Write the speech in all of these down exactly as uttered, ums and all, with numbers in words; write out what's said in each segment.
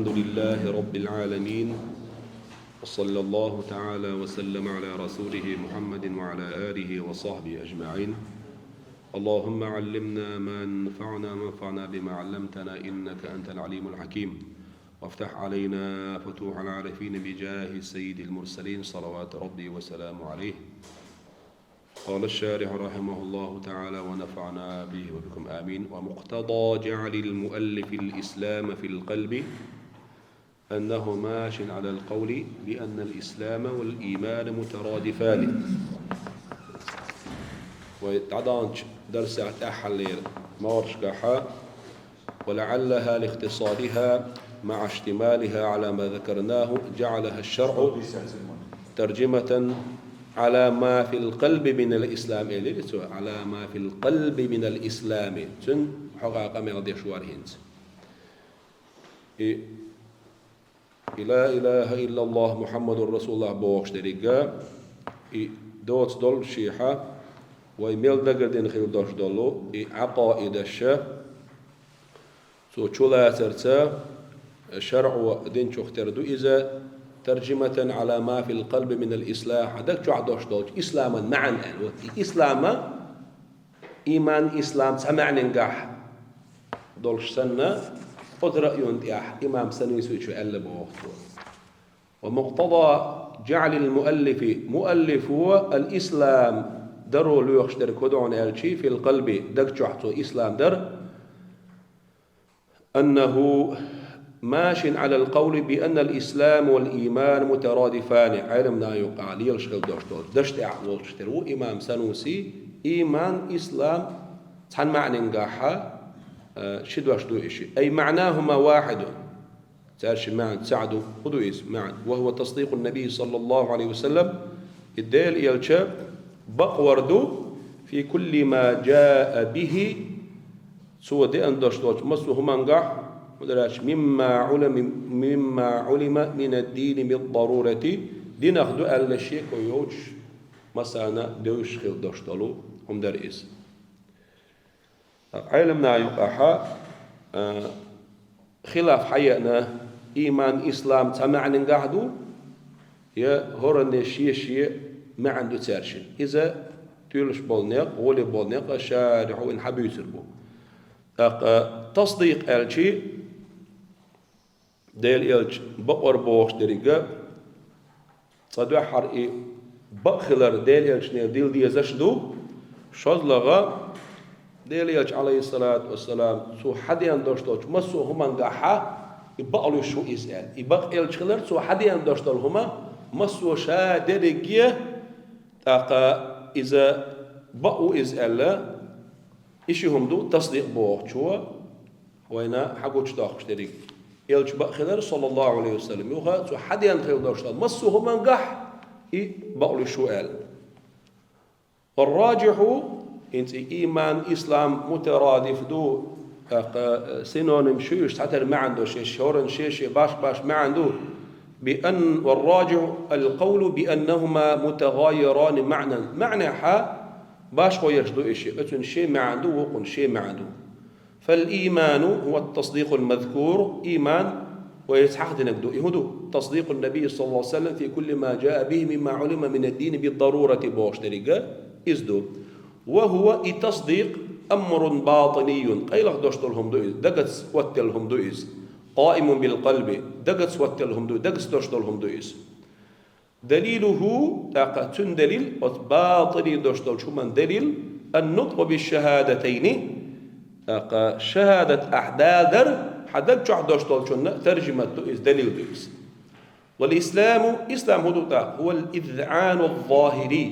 الحمد لله رب العالمين، وصلى الله تعالى وسلم على رسوله محمد وعلى آله وصحبه أجمعين. اللهم علمنا ما ينفعنا وانفعنا بما علمتنا إنك أنت العليم الحكيم، وافتح علينا فتوح العارفين بجاه سيد المرسلين صلوات ربي وسلامه عليه. قال الشارح رحمه الله تعالى ونفعنا به وبكم آمين. ومقتضى جعل المؤلف الإسلام في القلب أنه ماش على القول بأن الإسلام والإيمان مترادفان. Вай дӀадаханчу дарсехь тӀаьххьарлера могӀаршкахьа, ولعلها لاختصارها مع اشتمالها على ما ذكرناه جعلها الشرع ترجمة على ما في القلب من الإسلام. Элира цо, على ما في القلب من الإسلام. Цуьнан хьокъехь къамел деш вара хӀинца. И И لا إله إلا الله محمد رسول الله бохуш дерг а, и доцу долу шехьа, вай мел дагардина хила долуш долу и Ӏакъаидаш а, цо чулацарца, шарӀо динчух тера ду иза, ترجمة على ما في القلب من الإسلام, хьан даг чохь долуш долчу исламан маьӀна аьлла. Вот и ислама, иман, ислам цхьа маьӀненгахь долуш санна, оцу раъйон тӀехь имам Санусичо аьлла боху цо. ومقتضى جعل المؤلف, муаллифо ал-ислам даро лоьхуш дерг хӀун ду аьлча, في القلب, даг чохь цо ислам дар, أنه ماش على القول بأن الإسلام والإيمان مترادفان. Ӏеламнаха юкъахь лелаш хила долуш долчу дашна тӀехь волуш тера ву имам Сануси, иман, ислам цхьана маьӀненгахьа, э, ши дош ду и ши. أي معناهما واحد. Цаьршин маьӀна цхьаъ ду. ХӀун ду иза маьӀна? وهو تصديق النبي صلى الله عليه وسلم, и Делан элча бакъвар ду, في كل ما جاء به, цо деана долуш долчу массо а хӀумангахь, хӀунда аьлча مما علم, مما علم من الدين بالضرورة, динах ду аьлла шеко йоцуш, массарна девзаш хила долуш долу хӀума дара иза. Ткъа Ӏеламнаха юкъахьа, а, хилаф хьаеана, иман, ислам цхьа маьӀненгахь ду, я хӀоранне шен-шен маьӀна ду цаьршинна. Иза туьллуш болу некъ, гӀоле болу некъ а шарӀо вайна хьабуьйцур бу. ТӀаккха тасдикъ аьлчи, Делан элча бакъвар бохуш дерг а, цкъа дуьххьара и бакъ хилар Делан элчане дилла дезаш а ду, шозлагӀа Делан элча, Ӏалайхиссалату вассалам, цо хьадеана долуш долчу массо а хӀумангахьа и бакъ луьйш ву иза аьлла. И бакъ элча хилар, цо хьадеана долуш долу хӀума массо а ша дерриге, тӀаккха иза бакъ ву иза аьлла, и ши хӀума ду тасдикъ бохучо вайна хьагучудоккхуш дерриг. Элча бакъ хилар, саллаллаху Ӏалайхи ва саллам, юха цо хьадеана хила долуш долу массо а хӀумангахь и бакъ луьйш ву аьлла. Варраджихьу, хӀинца и иман, ислам мутарадиф ду, тӀаккха, э, синоним шу уьш цхьатера маьӀна до шеш, хӀоранна шен-шен баш-баш маьӀна ду. Биан-, варраджихьу алкъавлу бианнахума мутагаййирани маьӀнан. МаьӀнехьа башхо еш ду и ши, оцунна шен маьӀна ду, вукхунна шен маьӀна ду. فالإيمان هو التصديق المذكور, иман вай хьахадинарг ду. И хӀун ду? تصديق النبي صلى الله عليه وسلم في كل ما جاء به مما علم من الدين بالضرورة бохуш дерриг а иза ду. وهو, и тасдикъ, أمر باطني, къайлаха дош долу хӀума ду иза, дагаца хӀоттаделла хӀума ду иза. قائم بالقلب, дагаца хӀоттаделла хӀума ду, дагаца дош долу хӀума ду иза. دليله, тӀаккха цуьнан далил, оцу батӀини дош долчу хӀуман далил, النطق بالشهادتين, тӀаккха шахӀадат ахь далар, хьан даг чохь дош долчунна таржамат ду иза, далил ду иза. والإسلام, ислам хӀун ду тӀаккха? هو الإذعان الظاهري,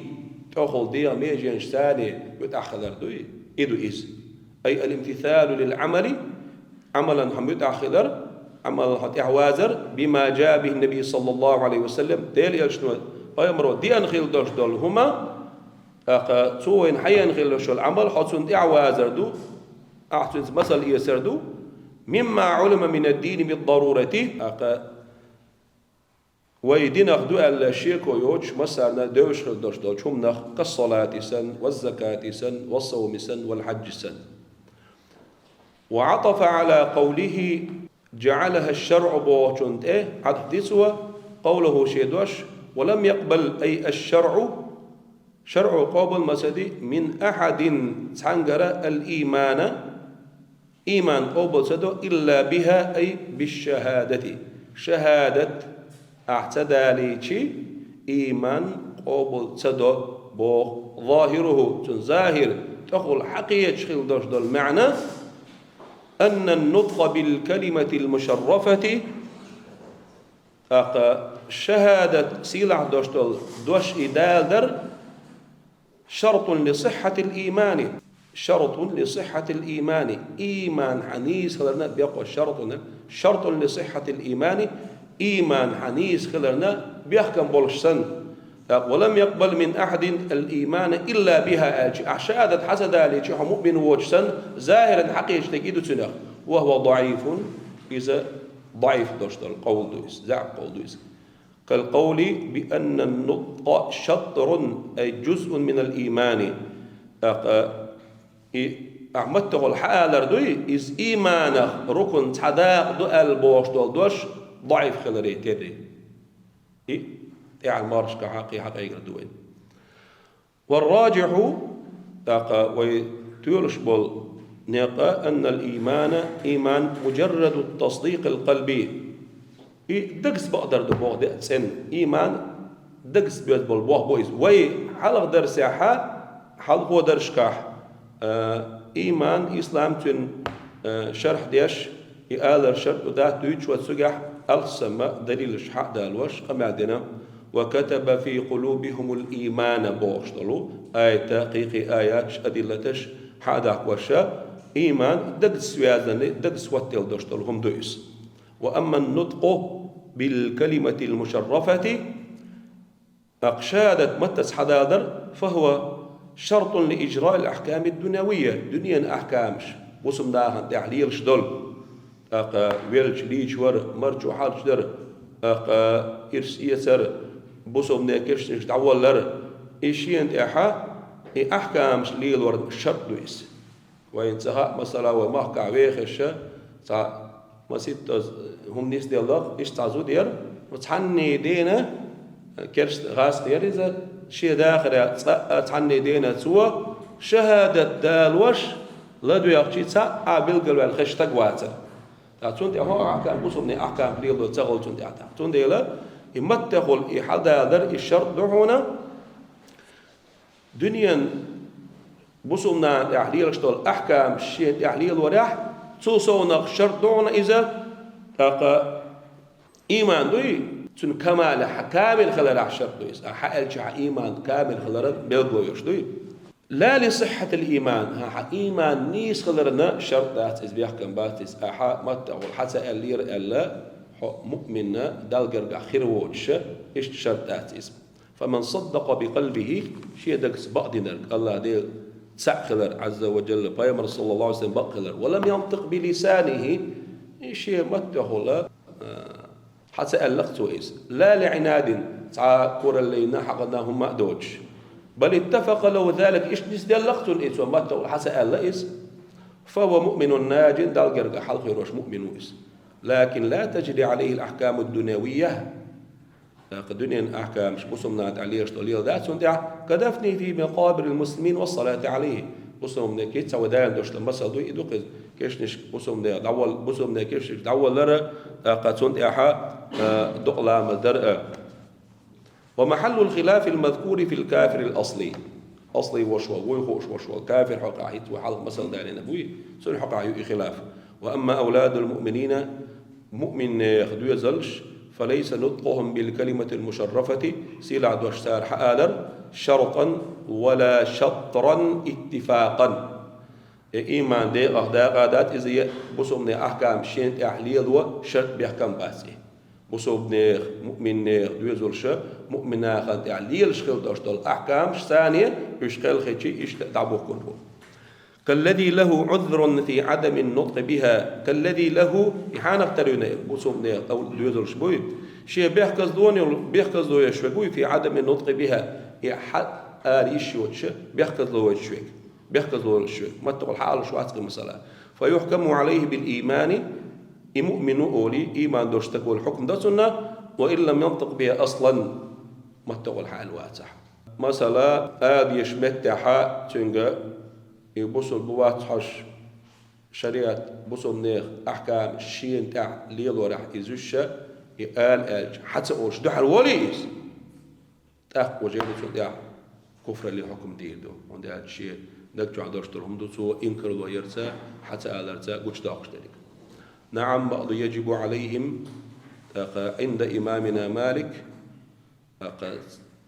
тӀехула дегӀан меженаш царна муьтӀахь хилар ду и, и ду иза. أي الامتثال للعمل, Ӏамалан хьо муьтӀахь хилар, Ӏамалан хьо тӀаьхьавазар, бима джаа бихӀи ннабий, саллаллаху Ӏалайхи ва саллам, Делан элчано, пайхамаро деана хила долуш долу хӀума, тӀаккха цо вайна хьаеана хила долуш долу Ӏамал хьо цунна тӀаьхьавазар ду, ахь цуьнца масал эцар ду, мимма Ӏулима мина ддини биддарурати, тӀаккха вай динах ду аьлла шеко йоцуш, массарна девзаш хила долуш долчу хӀуманах, кассалати санна, ваззакати санна, вассавми санна, валхьаджжи санна. Ва Ӏатафа Ӏала къавлихӀи, جعلها الشرع бохучун тӀе Ӏатф ди цо, قوله шен дош, ولم يقبل أي الشرع, шарӀо къобал ма ца ди, من أحد цхьаннагара الإيمان, иман къобал ца до, إلا بها أي بالشهادة, шахӀадат ахь ца далийча, иман къобал ца до боху. ظاهره, цуьнан захӀир, тӀехула хьакхеташ хила долуш долу маьӀна, أن النطق بالكلمة المشرفة, тӀаккха шахӀадат сийлахь долуш долу дош и далар, شرط لصحة الإيمان, شرط لصحة الإيمان, иман хьан нийса хиларна бехк, شرط, شرط لصحة الإيمان, иман хьан нийса хиларна бехкам болуш санна. ТӀаккха, ولم يقبل من أحد الإيمان إلا بها аьлча, ахь шахӀадат хьан ца далийча хьо муъмин воцуш санна, захӀиран хьакхеташ дерг и ду цуьнах. وهو ضعيف, иза ضعيف долуш долу къовл ду иза, заьӀап къовл ду иза. كالقول بأن النطق شطر أي جزء من الإيمان. ТӀаккха и ахь маттахула хьаалар дуй, иза ийманах рукун цхьа дакъа ду аьлла бохуш долу дош даӀиф хиларе терра. И тӀаьхьа маршка хьакхе хьакъайгар ду вайн. والراجح, тӀаккха вай тоьлуш болу некъа, أن الإيمان, иман, مجرد التصديق القلبي. И дагца бакъдар ду боху де а цӀена. Иман дагца боьзна болу боху бу иза. Вай хьалха дарсехьа, хьалхо даршкахь, а, иман, ислам цуьнан, а, шархь деш, и алар шарт ду дац дуьйцуш вац цуьгахь, алссамма далилаш хьа а далош, къамел дина. وكتب في قلوبهم الإيمان бохуш долу аята, кхийкхий аяташ, адиллаташ хьа а дахкоша, иман дагца связанный, дагца хӀоттаелла долуш долу хӀума ду иза. وأما النطق بالكلمة المشرفة, тӀаккха шахӀадат маттаца хьадалар, فهو شرط لإجراء الأحكام الدنيوية, дуьненан ахькамаш, бусалба нахана тӀехь лелаш долу. ТӀаккха велча лийча вара, марчо хьалча дара, тӀаккха ирс эцара, бусалбане кешнаш дӀаваллара. И шена тӀехьа, и ахькамаш лелоран шарт ду иза. Вайна ца хаьа, масала, вай махкахь вехаш, цхьа маситтаза хӀума нисделларх, иштта цхьа зуда яра, цхьанне дена, керста гӀазкх яра иза, шен дахарехь цкъа а цхьанне дена цо шахӀадат далош, ладоьгӀчий цхьа а билгалваьлла хезаш стаг вацара. ТӀаккха цунна тӀехь хӀокху ахькам, бусалбане ахькам лело ца гӀолу цунна тӀехь тӀаккха. Цундела и маттахула и хьалдалар, и шарт ду хьуна, дуьненан бусалба нахана тӀехь лелаш долу ахькамаш шена тӀехь лелорехь, цул совнах шарт ду хьуна иза, тӀаккха иман дуй, цуьнан камалехь, хьан камил хиларехь шарт ду иза. Ахьа аьлча хьан иман камил хиларан билгало йолуш дуй. لا لصحة الإيمان, хьан, хьан иман нийса хиларна шарт дац иза, бехкам бац иза. Ахьа маттахула хьан ца аьллера аьлла, хьо муъминна Далла гергахь хир воцуша, иштта шарт дац иза. فمن صدق بقلبه, шен дагца бакъдинарг, АллахӀ Дела цхьаъ хилар, Ӏазза ва Джалла, Пайхамар, саллаллаху Ӏалайхи ва саллам, бакъ хилар, ولم ينطق بلسانه, и шен маттахула, а, хьан ца аьллакх цо иза. لا لعناد, цхьа кураллина, хьакъана хӀумма а доцуш. بل اتفق له ذلك, иштта нисделлакх цунна и, цо маттахула хьан ца аьлла иза. فهو مؤمن ناج, Далла гергахь хьалхарош муъмин ву иза. لكن لا تجري عليه الأحكام الدنيوية. ТӀаккха дуьненан ахькамаш бусалба нахана тӀехь лелаш долу лела дац цунна тӀехь, كدفنه في مقابر المسلمين والصلاة عليه. Бусалбане кийча цхьа вай далийна долуш долу масал ду, и ду-кх иза. Кешнашка бусалбане дӀавал-, бусалбане кешнаш дӀаваллара, тӀаккха цунна тӀехьа, а, докъа ламаз дара, а. ومحل الخلاف المذكور في الكافر الأصلي. Аслий волуш волу, вуй хууш волуш волу кафир хьокъехь, хӀинца вай хьалха масал далийна буй, цунна хьокъехь ю и хилаф. وأما أولاد المؤمنين, муъминех доьзалш, فليس نطقهم بالكلمة المشرفة, сийлахь дош цара хьаалар, شرطا ولا شطرا اتفاقا. И иман декъах дакъа дац иза, е бусалбане ахькам шена тӀехь лело шарт, бехкам бац и. Бусалбанех, муъминнех доьзалша, муъмин нахана тӀехь лелаш хила долуш долу ахькамаш царна, уьш кхелхичи иштта дӀабухкур бу. كالذي له عذر في عدم النطق بها, كالذي له, и хьанах тера ю и бусалбанех доьзалш буй, шен бехказлоне йолу, бехказло еш верг вуй, في عدم النطق بها, и хьан ала йиш йоцуша бехказло йоцуш верг, бехказло йолуш верг, маттахула хьан алуш вац кхин масала. فيحكم عليه بالإيمان, И муъмин ву олий, ийман долуш стаг волий хьукам дан цунна, وإن لم ينطق بها أصلا, маттахула хьаьл вацахь. Масала, ала дезаш меттехьа цуьнга и бусулба ву вац хьожуш, шариат, бусулба нехан ахкам шена тӀехь лелорехь иза уьш, и ала аьлча, хьа ца олуш дуьхьал волий иза? ТӀаккха уже цунна тӀехь куфраллин хьукам дийр ду, хӀунда аьлча шен даг чохь долуш долу хӀума ду цо инкарло ярца, хьа ца аларца гучудоккхуш дерг. نعم، بعض يجب عليهم, тӀаккха عند إمامنا مالك, тӀаккха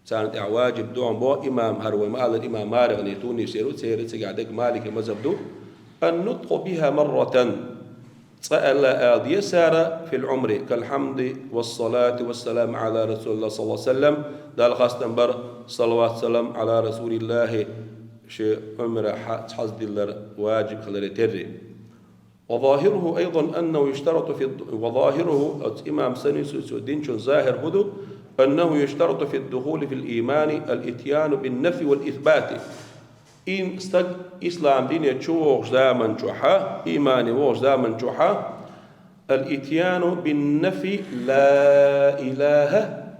царна тӀехь важиб ду хьуна боху имам, хӀара вай ма-аллара имам Марикъний, Тунисера ву, церан цигахь дерг Маликан мазхаб ду, النطق بها مرة, цкъа аьлла ала деза цара, في العمر كالحمد والصلاة والسلام على رسول الله صلى الله عليه وسلم, Далла хастам бар, салават-салам على رسول الله, шен Ӏумрахь цхьаъ диллар важиб хиларе терра. وظاهره أيضا أنه يشترط في الد-، وظاهره, оцу имам Санусийс динчун захир хӀун ду, أنه يشترط في الدخول في الإيمان الإتيان بالنفي والإثبات. И стаг ислам дине чу вогӀучу заман чохьа, иймане вогӀучу заман чохьа, الإتيان بالنفي, لا إله,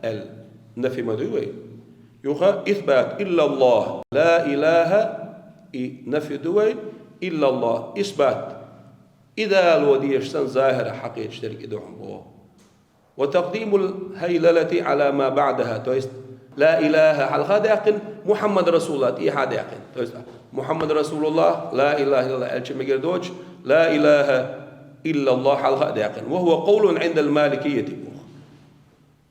аьлла. Нафи ма дуй вай. Юха исбат, إلا الله, لا إله, и нафи ду вай, إلا الله, исбат. И дало дезаш санна захира хьакхеташ дерг и ду хьуна боху. وتقديم الهيللة على ما بعدها, то есть لا إله хьалха а даьккхина, محمد رسول الله тӀехьа а даьккхина. То есть محمد رسول الله, لا إله إلا الله аьлча мегар доцуш, لا إله إلا الله хьалха а даьккхина. وهو قول عند المالكية боху.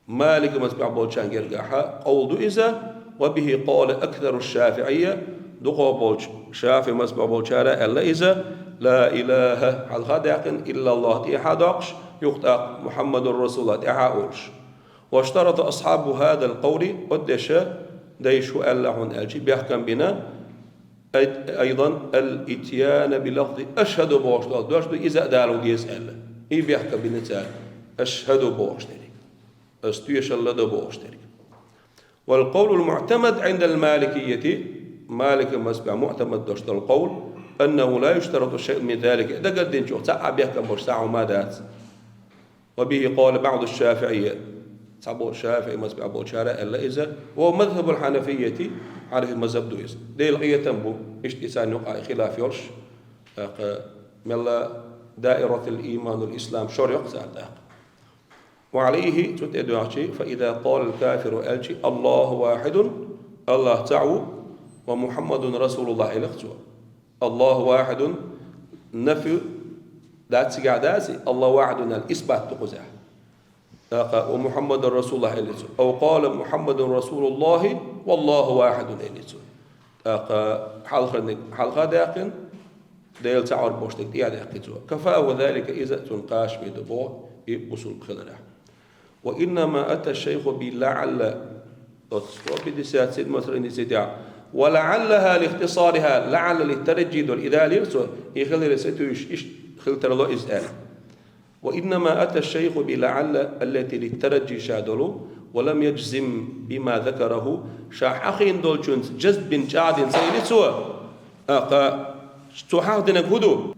Маликан мазхабехь болчарна гергахьа къовл ду иза, وبه قال أكثر الشافعية, дукхах болчу шафиӀи мазхабехь болчара аьлла иза, لا إله хьалха а даьккхина, إلا الله тӀехьа а доккхуш, юха тӀаккха محمد رسول الله тӀехьа а олуш. واشترط أصحاب هذا القول, оцу дешан дайша хӀун аьлла хьуна аьлча, бехкам бина, أيضا الإتيان بلفظ أشهد бохуш долу дош ду, иза а дало деза аьлла. И бехкам бина цара, أشهد бохуш дерг. Ас тоьшалла до бохуш дерг. والقول المعتمد عند المالكية, Маликан мазхабехь муӀтамад долуш долу къовл, أنه لا يشترط شيء من ذلك, дагардинчух цхьа а бехкам болуш цхьа а хӀума дац. وبه قال بعض الشافعية, цхьаболу шафиӀи мазхабехь болчара аьлла иза, وهو مذهب الحنفية, хьанафи мазхаб ду иза. Делан къинхетам бу, иштта и царна юкъахь хилаф йолуш, тӀаккха мелла دائرة الإيمان والإسلام шор йоккху цара тӀаккха. وعليه, цу тӀе доьгӀчий, فإذا قال الكافر аьлчий, الله واحد, АллахӀ цхьаъ ву, ومحمد رسول الله элира цо. الله واحد нафи дац цигахь, дац и, الله واحد аьлла исбат ду кхузахь. ТӀаккха ومحمد رسول الله элира цо. أو قال محمد رسول الله والله واحد элира цо. ТӀаккха хьалхарниг хьалха а даьккхина, Дела цхьаъ вар бохуш дерг тӀехьа а даьккхи цо. كفاه ذلك, иза а цунна кхачаме ду боху и бусулба хиларехь. وإنما أتى الشيخ بلعل, оцу сто пятьдесят седьмой страници тӀехь, ولعلها لاختصارها, لعل للترجي долу и далийра цо, и хиларе сатуьйсуш иштта хила тарло иза аьлла. وإنما أتى الشيخ بلعل التي للترجي ша долу, ولم يجزم بما ذكره, ша хьахийна долчуьнца жазм бина чӀагӀдина ца йили цо, тӀаккха цо хьахдинарг хӀун ду?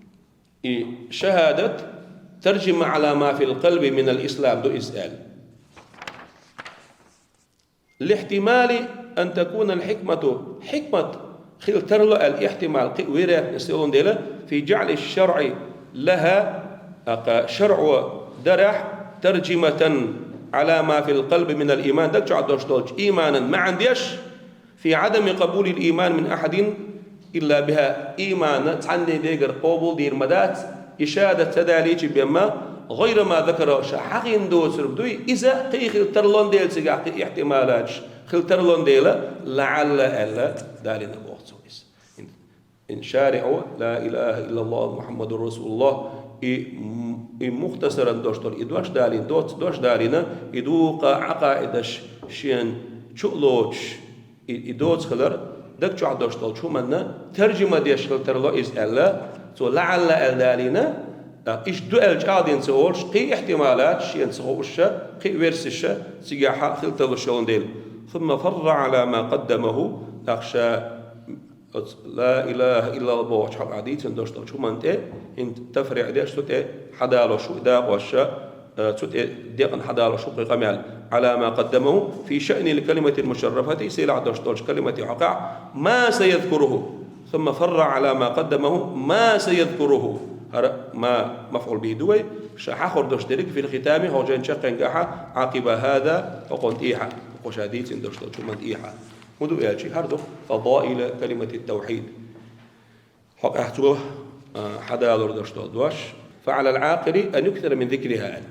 И шахӀадат ترجمة على ما في القلب من الإسلام ду иза аьлла. لاحتمال أن تكون الحكمة, хьикмат хила тарло аьлла ихтимал, кхин вероятность йолун дела, في جعل الشرع لها, тӀаккха шарӀо дарехь, ترجمة على ما في القلب من الإيمان, даг чохь долуш долчу ийманан маьӀна деш, في عدم قبول الإيمان من أحد إلا بها, ийман цхьанне дегара къобал дийр ма дац, и шахӀадат ца далийча бен ма, غير ما ذكره, ша хьахийна доцург дуй, иза кхин хила тарлон дела цигахь кхин ихтималаташ хила тарлон дела, لعل аьлла далийна боху цо иза. Ин шариӀо, لا إله إلا الله محمد رسول الله, и, и мухтасаран дош долу и дош далийна, доц дош далийна, и дукха Ӏакъаидаш шен чу а лоцуш, и, и доцу хилар, даг чохь долуш долчу хӀуманна таржима деш хила тарло иза аьлла, цо لعل аьлла далийна, тӀаккха иштта ду аьлла чӀагӀдина ца олуш, кхин ихтималат шена ца хууш, кхин версиш цигахь хила тарлуш йолун дела. ثم فر على ما قدمه, тӀаккха ша Оцу ла илаха иллаллахӀ бохучу хьокъехь дийцина долуш долчу хӀуманна тӀе, хӀинца тафриӀ деш, цу тӀе хьадалош ву и дакъош, э, цу тӀе декъна хьадалош ву кхин къамел. Ала ма къаддамаху фи шаънил калиматил мушаррафати, сийлахь долуш долчу калиматан хьокъехь, ма саязкуруху, сумма фарра ала ма къаддамаху, ма саязкуруху. ХӀара ма мафӀул бихӀи ду вай, ша хьахор долуш дерриг, фил хитами, хьо жен чаккхенгахьа, Ӏакъиба хӀаза, хӀокхунна тӀехьа, хӀокху ша дийцина долуш долчу хӀуманна тӀехьа. ХӀун ду аьлчи, хӀара ду фадаила калиматит тавхьид. Хьокъехь цо, а, хьадалор долуш долу дош. Фа Ӏалал Ӏакъили ан юксира мин зикриха аьлла.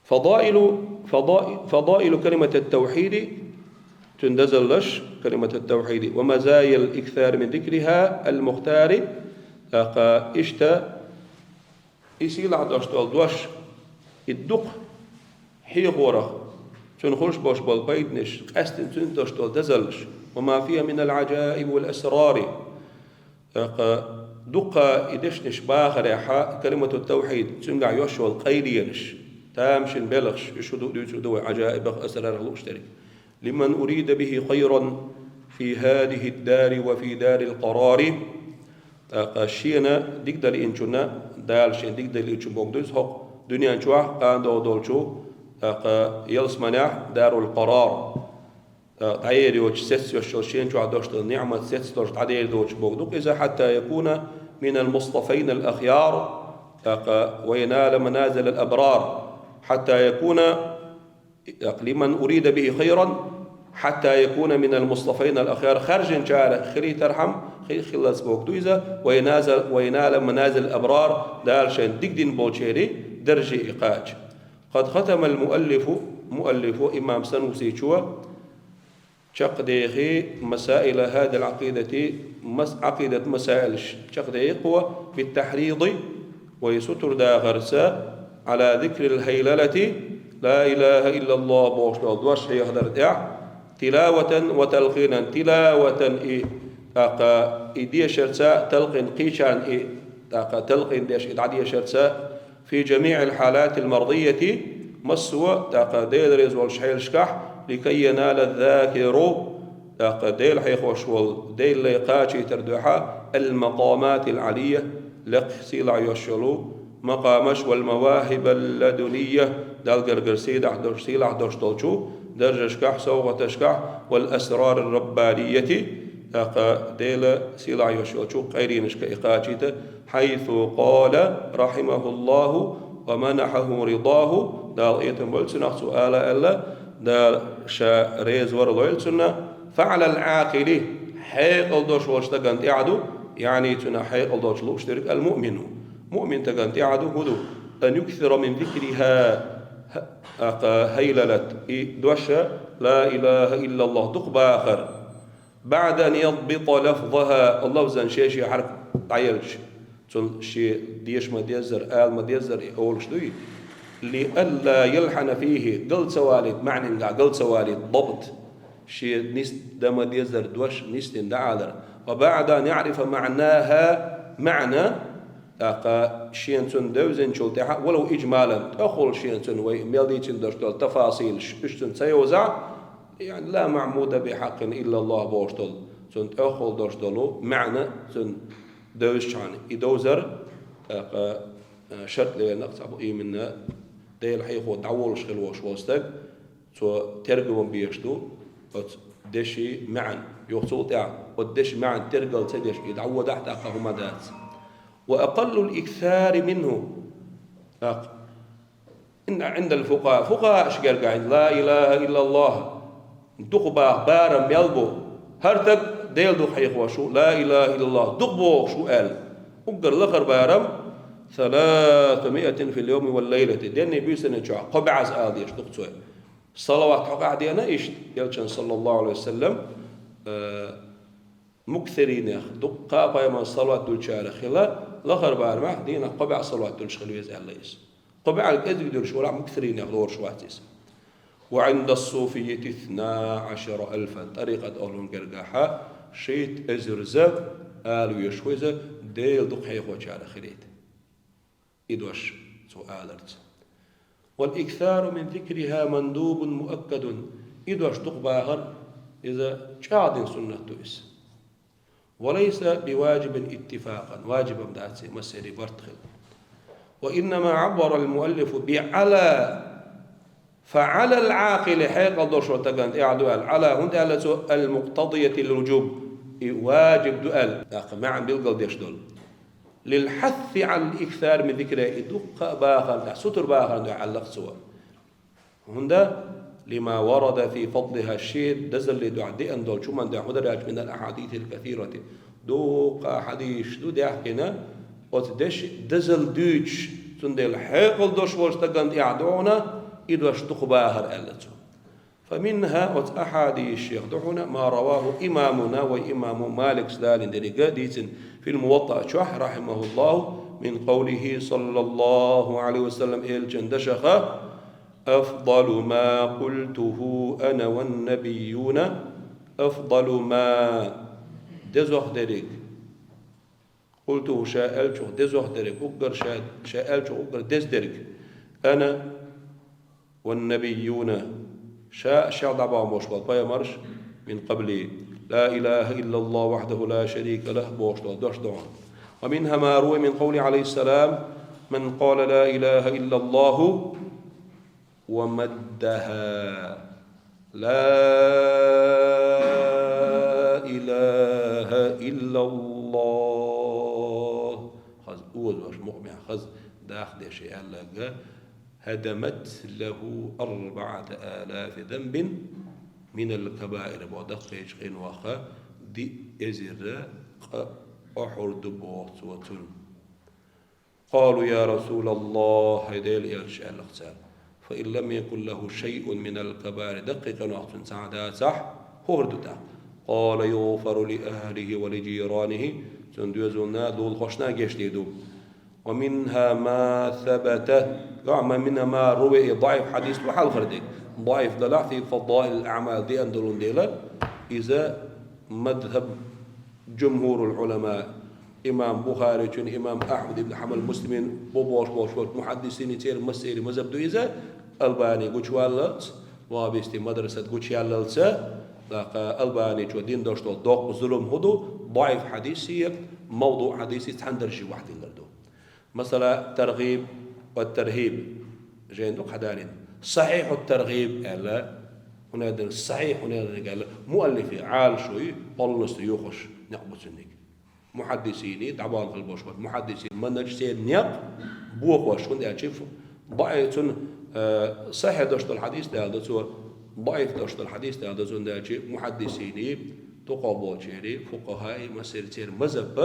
Фадаилу, фада-, фадаилу калиматит тавхьиди, цуьнан дазаллаш, калиматит тавхьиди, ва мазаял иксари мин зикриха ал мухтари, тӀаккха иштта и сийлахь долуш долу дош, и дукха хьехорах, цуьнан хуьлуш болуш болу пайданаш, къаьсттина цуьнца долуш долу дазаллаш, ва ма фиха минал Ӏаджаиб вал асрари. ТӀаккха дуккха и дешнаш бахарехьа, калимату тавхьид, цуьнгахь йош йолу къайленаш, тамашийна белхаш, уьш шу ду дуьйцур ду вай Ӏаджаибах, асрарах лууш дерг. Лиман урида бихи хайран фи хазихид дари ва фи дарил къарари. ТӀаккха шена дика дан лиъначунна, Дала шена дика дан лиъначун боху дуьйцу хӀокху дуьнен чохь, кхана догӀу долчу, тӀаккха ялсаманехь, дарул къарар. ТӀаккха дӀаер йоцуш сецна йолуш йолу шена чохь долуш долу ниъмат сецна долуш дӀадер доцуш боху ду-кх иза, хьатта якуна минал мустафайнал ахъяр, тӀаккха ва янала маназилал абрар. Хьатта якуна Лиман урида бихи хайран, хьатта якуна минал мустафайнал ахъяр, харжинчара хилийтархьама, хи-, хиллалц боху ду иза, ва яназа-, ва янала маназил абрар, Дала шайн дика дина болчеран дарже и кхача. Къад хатамал муаллифу, муаллифу, имам Санусичо, чекхдехи масаила хадал Ӏакъидати, мас-, Ӏакъидат масаилаш чекхдехи кхо, биттахьриди, вай сутар дахарца, Ӏала зикрил хайлалати, ла илаха иллаллахӀ бохуш долу дош хьехадар тӀехь, тилаватан ва талкъинан, тилаватан и, тӀаккха и дешарца, талкъин кхечарна и, тӀаккха талкъин деш и дӀадешарца, фи жамиӀил хьалатил мардийяти, массо а, тӀаккха Дела реза волчу хьелашкахь, ликай янала закиру, тӀаккха Дела хьехош волу Деле кхачийтар дуьхьа, ал-макъаматил Ӏалийя, лекха сийлахь йош йолу макъамаш, вал мавахибал ладунийя, Далла гергара сийлахь долуш, сийлахь долуш долчу даржашкахь, совгӀаташкахь, вал асрарир раббанийяти, тӀаккха Дела сийлахь йош йолчу къайленашка и кхачийта, хьайсу къала, рахьимахуллаху ва манахьаху ридаху, Дала къинхетам бойла цунах, цо ала аьлла, Дала ша реза вар лойла цунна, фа Ӏалал Ӏакъили, хьекъал долуш волчу стагана тӀехь а ду, яъни цунах хьекъал долчу лууш дерг ал-муъмину. Муъмин стагана тӀехь а ду, хӀун ду? Ан юксира мин зикриха, ха-, ака, хайлалат, и дош, ла илаха иллаллахӀ, дукха бахар. БаӀда ан ядбита лафзаха, лафзан шен-шен хьарп дӀаелча, цунна шен деша ма-деззара, ала ма-деззара и олуш дуй? Лиалла ялхьана фихи, гал ца валийта, маьӀнингахь гал ца валийта, дабт. Шен нисдан ма-деззара дош нисдина дӀаалар. Ва баӀда ан яӀрифа маӀнаха, маьӀна, тӀаккха шена цунна девзинчул тӀаьхьа, валав ижмалан, тӀехула шена цунна вай мел дийцина долуш долу тафасилаш, уьш цунна ца йовзахь, яъни, ла маӀбуда бихьаккъин иллаллахӀ бохуш долу, цунна тӀехула долуш долу маьӀна цунна девзачхьана, и довзар, тӀаккха, а, шарт лерина цхьа бу, именно Дела хьехо дӀаволуш хила волуш волу стаг, цо тергам беш ду оцу деши маьӀна. Юха цул тӀаьхьа оцу деши маьӀна тергал ца деш, и дӀаводахь, тӀаккха хӀума дац. Ва акъаллул иксари минху, тӀаккха Ин-, Ӏиндал фукъахӀа, фукъахӀаш гергахь, ла илаха иллаллахӀ дукха баха барам мел бу? ХӀара стаг Дела дукха хьехош ву, ла илаха иллаллахӀ дукха бохуш ву аьлла. Уггар лахара барам, саласу миатин фил йовми вал лайлати, денний буьйсанна чохь кхо бӀе ала дезаш ду-кх цо. Салават хьокъехь деана иштта, Элчанна, саллаллаху Ӏалайхи ва саллам, э, муксиринех, дуккха а пайхамарна салават дуьллучарах хила, лахара барамехь дийнахь кхо бӀе салават дуьллуш хила веза аьлла иза. Кхо бӀе кӀезиг дуьллуш валахь, муксиринех лоруш вац иза. Ва Ӏиндас суфиййати исна Ӏашара алфан, тӀарикъат ахӀлун гергахьа шийтта эзарза ала везаш ву иза, Дела дукха хьехочарах хилийта. И дош цо аларца. Вал иксару мин зикриха мандубун муаккадун. И дош дукха бахар, иза чӀагӀдина суннат ду иза. وليس بواجب اتفاقا, ваджиб дац массеран барт хила. وإنما عبر المؤلف بعلى, فعلى العاقل, хьекъал долчу стагана тӀехь ду аьлла, على, хӀунда аьлла цо, المقتضية للوجوب, и ваджиб ду аьлла, тӀаккха маьӀна билгалдеш долу. للحث على الإكثار من ذكرها, и дуккха а бахарна тӀехь, сутара бахарна тӀехь аьлла цо. ХӀунда, لما ورد في فضلها, шен дазаллин дуьхьа деана долчу хӀуманна дуьхьа, хӀун дара аьлча, من الأحاديث الكثيرة, дуккха а хьадисаш ду даьхкина, оцу дешан дазалла дуьйцуш, цундела хьекъал долуш волчу стагана тӀехь ду хьуна и дош дукха бахар аьлла цо. فمنها, оцу ахьадисех ду хьуна, ما رواه إمامنا, вай имаму Малика далийна дерриг а дийцина, في الموطأ чохь, رحمه الله, من قوله صلى الله عليه وسلم, элчан дашах, أفضل ما قلته أنا والنبيون, أفضل ما, дезох дерриг, قلته, ша аьллачух дезох дерриг, уггар ша, ша аьллачух уггар деза дерриг, أنا والنبيون, ша а, шел дӀабахана болуш болу пайхамарш, من قبلي, لا إله إلا الله وحده لا شريك له бохуш долу дош ду хьуна. ومنها ما روي من قوله عليه السلام: من قال لا إله إلا الله ومدها. لا إله إلا الله. Хаза озош, мукъамехь хаза даха деш аьлларг: هدمت له أربعة آلاف ذنب من الكبائر боху, даккхийчу къинойх диъ эзар къа охьур ду боху цо цунна. قالوا: يا رسول الله, хӀай Делан элча, аьлла цара, فإن لم يكن له شيء من الكبائر, даккхий къинойх цуьнан цхьа а дацахь, хӀун хир ду тӀаккха? قال: يغفر لأهله ولجيرانه, цуьнан доьзална, лулахошна гечдийр ду. ومنها ما ثبت, ومنها ما روي, и даӀиф хьадис ду хьалхара дерг. ДаӀиф делахь, في فضائل الأعمال деана долун дела, иза мазхаб جمهور العلماء, имам Бухаричун, имам Ахьмад ибн Хьанбал, Муслимин, бо-, бохуш болуш болчу мухьаддисийн, церан массеран мазхаб ду иза, Албани гучуваьллалц, ваххабистийн мадрасат гучуяьллалца, тӀаккха Албаничо дина долуш долу доккха зулам хӀун ду, даӀиф хьадисе, мавдуӀ хьадисе цхьана даржехь вахьдиллар ду. Масала, Таргъиб ва Тархьиб жайна ду хьадалийна. Сахьихьу Таргъиб аьлла, хӀунда аьлла, сахьихь хӀунда аьлла, муаллифе, Ӏалашо ю, полностью йохош некъ бу цуьнан. Мухьаддисийн, дӀабахана хила болуш болу мухьаддисийн манхаж, церан некъ бохош, хӀунда аьлча фу-, баъ-, цунна, э, сахьихь долуш долу хьадис дала ду цо, даӀиф долуш долу хьадис дала ду цунна, хӀунда аьлча мухьаддисийн, тӀаккха болчеран, фукъахаийн, массеран церан мазхаб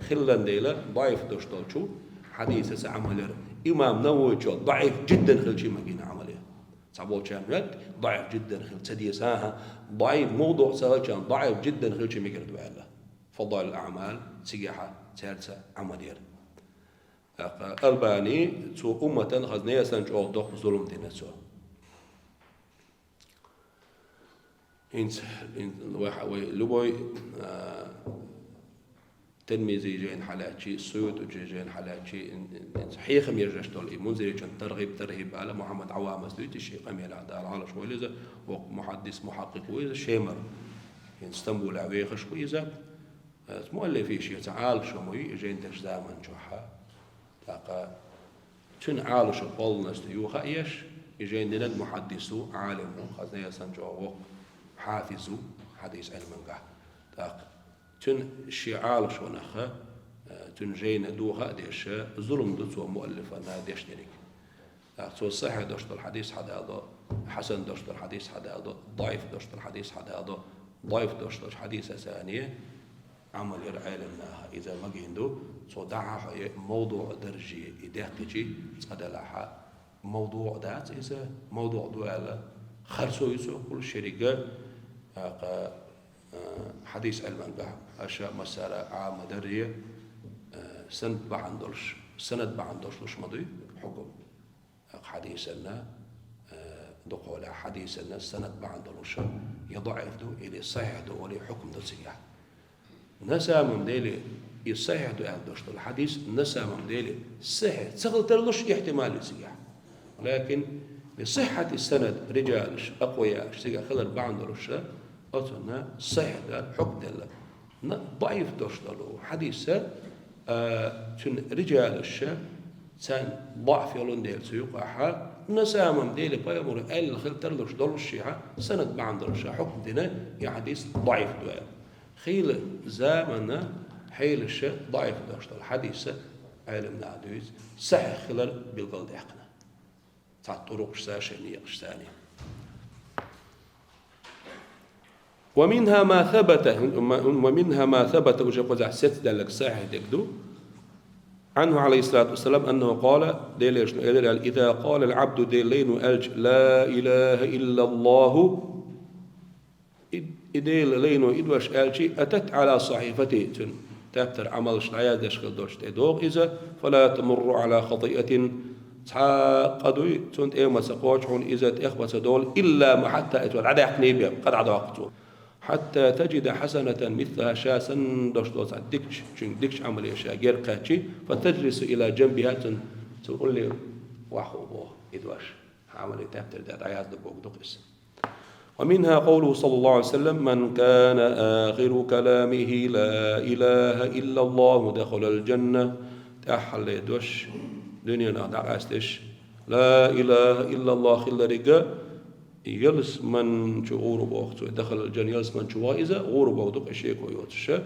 хилла дела, даӀиф долуш долчу хьадисаца Ӏамал яр. Имам Нававичо даӀиф жиддан хилча ма гина Ӏамал яр. Цхьаболчарна моьтту, даӀиф жиддан хила ца деза, хӀан-хӀа, даӀиф мавдуӀ ца хилчарна, даӀиф жиддан хилча мегар ду аьлла. Фадаилул аӀмал цигахь цаьрца Ӏамал яр. ТӀаккха Албани, цо умматана хаза несан чӀогӀа доккха зулам дина цо. ХӀинца, хӀинца вай хьа-, вай любой, а, Тирмизин жайна хьалаьцча, СуютӀин жайна хьалаьцча, ин-, ин-, ин-, хьехам еш долу и Мунзиричун Таргъиб, Тархьиб аьлла, Мухьаммад Ӏаввамас дуьйцу шен къамелехь, Дала Ӏалашвойла иза, воккха мухьаддис, мухьаккъикъ ву иза, Шемара. ХӀинца Стамбулехь вехаш ву иза. Э, муаллифе шеца Ӏалашо ма ю и жайна деш заман чохь. ТӀаккха цуьнан Ӏалашо полностью ю хаа еш, и жайна динарг мухьаддис ву, Ӏалим ву, хаза несан чӀогӀа воккха хьафиз ву хьадис Ӏилмангахь. ТӀаккха цуьнан шен Ӏалашонах, э, цуьнан жайна духа а деш, зулам ду цо муаллифана деш дерг. ТӀаккха цо сахьихь долуш долу хьадис хьадалдо, хьасан долуш долу хьадис хьадалдо, даӀиф долуш долу хьадис хьадалдо, даӀиф долуш долчу хьадисаца Ӏамал яр Ӏеламнаха. Иза магийна ду, цо дӀахьо е мавдуӀ дарже и даьккхичи цкъа делахь, мавдуӀ дац иза, мавдуӀ ду аьлла, харцо ю цо кхул шеррига, тӀаккха, а, хьадис Ӏилмангахь аша массара Ӏама дарре, а, санад бахьана долуш, санад бахьана долуш луш ма дуй хьукам. Хьадисанна, э, дукхахьолахь хьадисанна санад бахьана долуш, я даӀиф ду, или сахьихь ду, или хьукм ду цигахь. На самом деле, и сахьихь ду аьлла долуш долу хьадис, на самом деле, сахьихь ца хила тарлуш ихтимал ю цигахь. Лакин, ли сиххьати санад, риджалаш, акъвиялаш, цигахь хилар бахьана долуш, оцунна сахьихь ду аьлла хьукм делла. На, даӀиф дош долу хьадис, а, цуьнан риджалаш, царна даӀф йолун дела цу юкъахь, на самом деле пайхамара аьлла хила тарлуш долуш шехьа, санад бахьана долуш хьукм дина, и хьадис даӀиф ду аьлла. Хийла заманна хьелаша даӀиф дош долу хьадис Ӏеламнаха дуьйцу, сахьихь хилар билгалдаьккхина. Цхьа тӀурукъаш цара шайн некъаш царний. ومنها ما ثبت، ومنها ما ثبت، уже кхузахь сецдаьлларг сахьихь дерг ду. عنه عليه الصلاة والسلام أنه قال، Делан Элчано элира аьлла: إذا قال العبد، Делан лайно аьлча, لا إله إلا الله, и, и Делан лайно и дош аьлча, أتت على صحيفته، цуьнан тептар Ӏамалш дӀаяздеш хила долчу тӀе догӀу иза, فلا تمر على خطيئة، цхьа къа дуй, цунна тӀе ма ца кхочу хьуна иза, тӀех ма ца долу, إلا محتها، иза дӀадаьккхинехь бен, къа дӀадоккху цо. حتى تجد حسنة مثلها، ша санна дош долу цхьа дикачу, цуьнан дикачу Ӏамале ша герга кхаьччи, فتجلس إلى جنبها، цуьнан, цуьнан улле вахо боху и дош. Ӏамале тептар де дӀаяздо боху ду-кх иза. ومنها قوله صلى الله عليه وسلم: من كان آخر كلامه لا إله إلا الله دخل الجنة. ТӀаьххьара дош, дуьненах дӀакъаьсташ, لا إله إلا الله хилларг, ялсамани чу гӀур боху цо, دخل الجنة, ялсамани чу ваха иза, гӀур боху ду-кх и шеко йоцуш.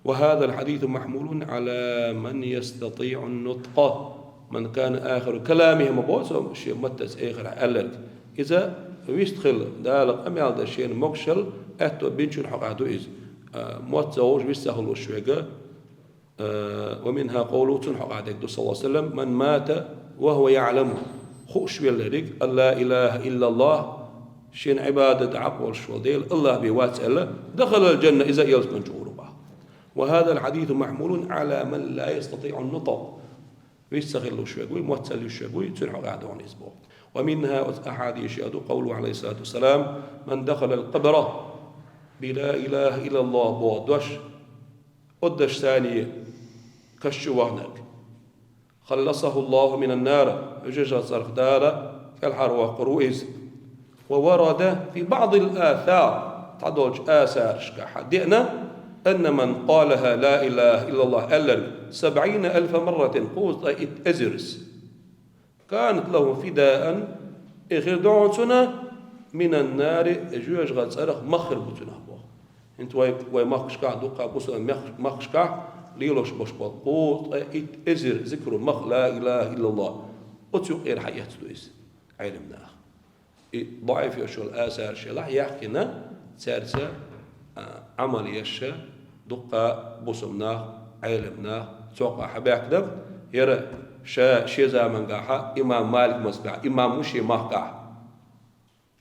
وهذا الحديث محمول على من يستطيع النطق، من كان آخر كلامه، ма боху цо шен маттаца эхархьа аьлларг. Иза вист хила, Дала къамел дан шена могушалла аьтто бинчун хьокъехь ду иза. А, мотт ца хууш, вист ца хуьлуш верг, а, ومنها قوله، цунна хьокъехь дерг ду, صلى الله عليه وسلم: من مات وهو يعلم، хууш велларг, أن لا إله إلا الله، шена Ӏибадат хьакъ волуш волу Дела АллахӀ бен вац аьлла, دخل الجنة، иза ялсамани чу гӀур боху. وهذا الحديث محمول على من لا يستطيع النطق. Вист ца хила луш верг вуй, мотт ца луш верг вуй, цуьнан хьокъехь ду хьуна иза боху. ومنها، оцу ахьадисех ду, قوله عليه الصلاة والسلام: من دخل القبر بلا إله إلا الله، боху дош, оцу дашца каш чу вахнарг. خلصه الله من النار، жоьжахатин цӀарах Дала кӀелхьарваккхур ву иза. وورد في بعض الآثار، цхьадолчу асарашкахь деана, أن من قالها، لا إله إلا الله аьлларг, سبعين ألف مرة، кхузткъе итт эзарза, كانت له فداء، и хир ду хьуна цунна, من النار، жоьжахатин цӀарах мах хир бу цунах боху. ХӀинца вай, вай махкашкахь, дуккха а бусалба мех-, махкашкахь лелош болуш болу кхузткъе итт эзар зикру мах, لا إله إلا الله. Оцу юкъера хьаэцна ду иза Ӏеламнаха. И даӀиф йолуш йолу асараш елахь яьккхина, цаьрца, а, Ӏамал еш дуккха бусалба нах, Ӏеламнах цу юкъахь хьабаьхкина, хӀара ша шен заманчохь имам Малик мазхабехь имам ву шен махкахь.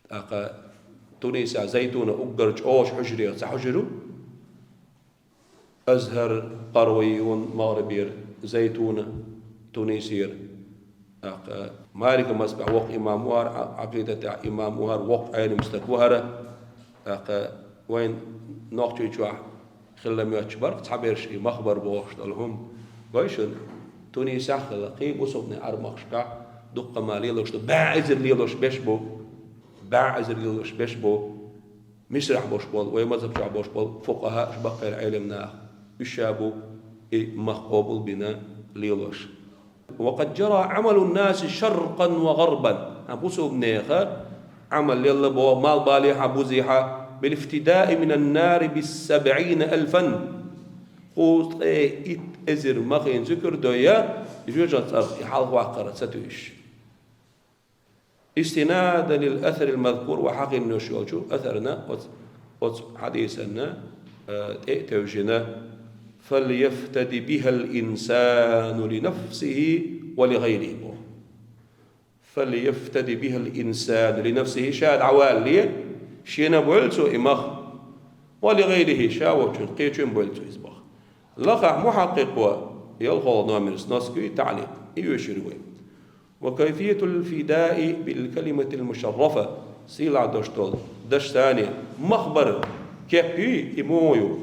ТӀаккха Тунисехь Зайтуна уггар чӀогӀа хьуьжарех цхьа хьуьжар ву. Азхар, Къарви ву магӀрибера, Зайтуна Тунисера. ТӀаккха Малика мазхабехь воккха имам ву хӀара, Ӏа-, Ӏакъидатехь имам ву хӀара, воккха Ӏелам стаг ву хӀара. ТӀаккха вайн Нохчийчохь хилла моьттуш бара цхьаберш и махбар бохуш долу хӀума. Гой шуна, Тунисехь хилла, кхин бусалбанийн Ӏаьрмахашкахь дуккха ма лелош ду, бӀе эзар лелош берш бу, бӀе эзар лелош берш бу. Мисрахь болуш болу, вай мазхаб чохь болуш болу фукъахӀа, уьш баккхийра Ӏелам наха, уьш ша бу и мах къобал бина лелош. وقد جرى عمل الناس شرقا وغربا. Хьан бусалбанеха Ӏамал лелла боху, мал балехьа, бузехьа, بالافتداء من النار بسبعين ألفا. Кхузткъе итт эзар махин зуькар дойя, жоьжахатин цӀарах и хьалхаваккхар ца туьйсуш. استنادا للأثر المذكور، вай хьахийна йолчу асарна, оцу, оцу хьадисанна, э, тӀе а тевжина, فليفتد بها الإنسان لنفسه ولغيره боху. فليفتد بها الإنسان لنفسه، ша дӀавалале, шена а бойла цо и мах, ولغيره، ша воцчунна кхечунна а бойла цо иза мах. Лакхахь мухьаккъикъо, ялхолгӀа номер, снос куьй, таӀликъ, и оьшур вай. وكيفية الفداء بالكلمة المشرفة. Сийлахь долуш долу дашца мах бар кеп юй, и муха ю?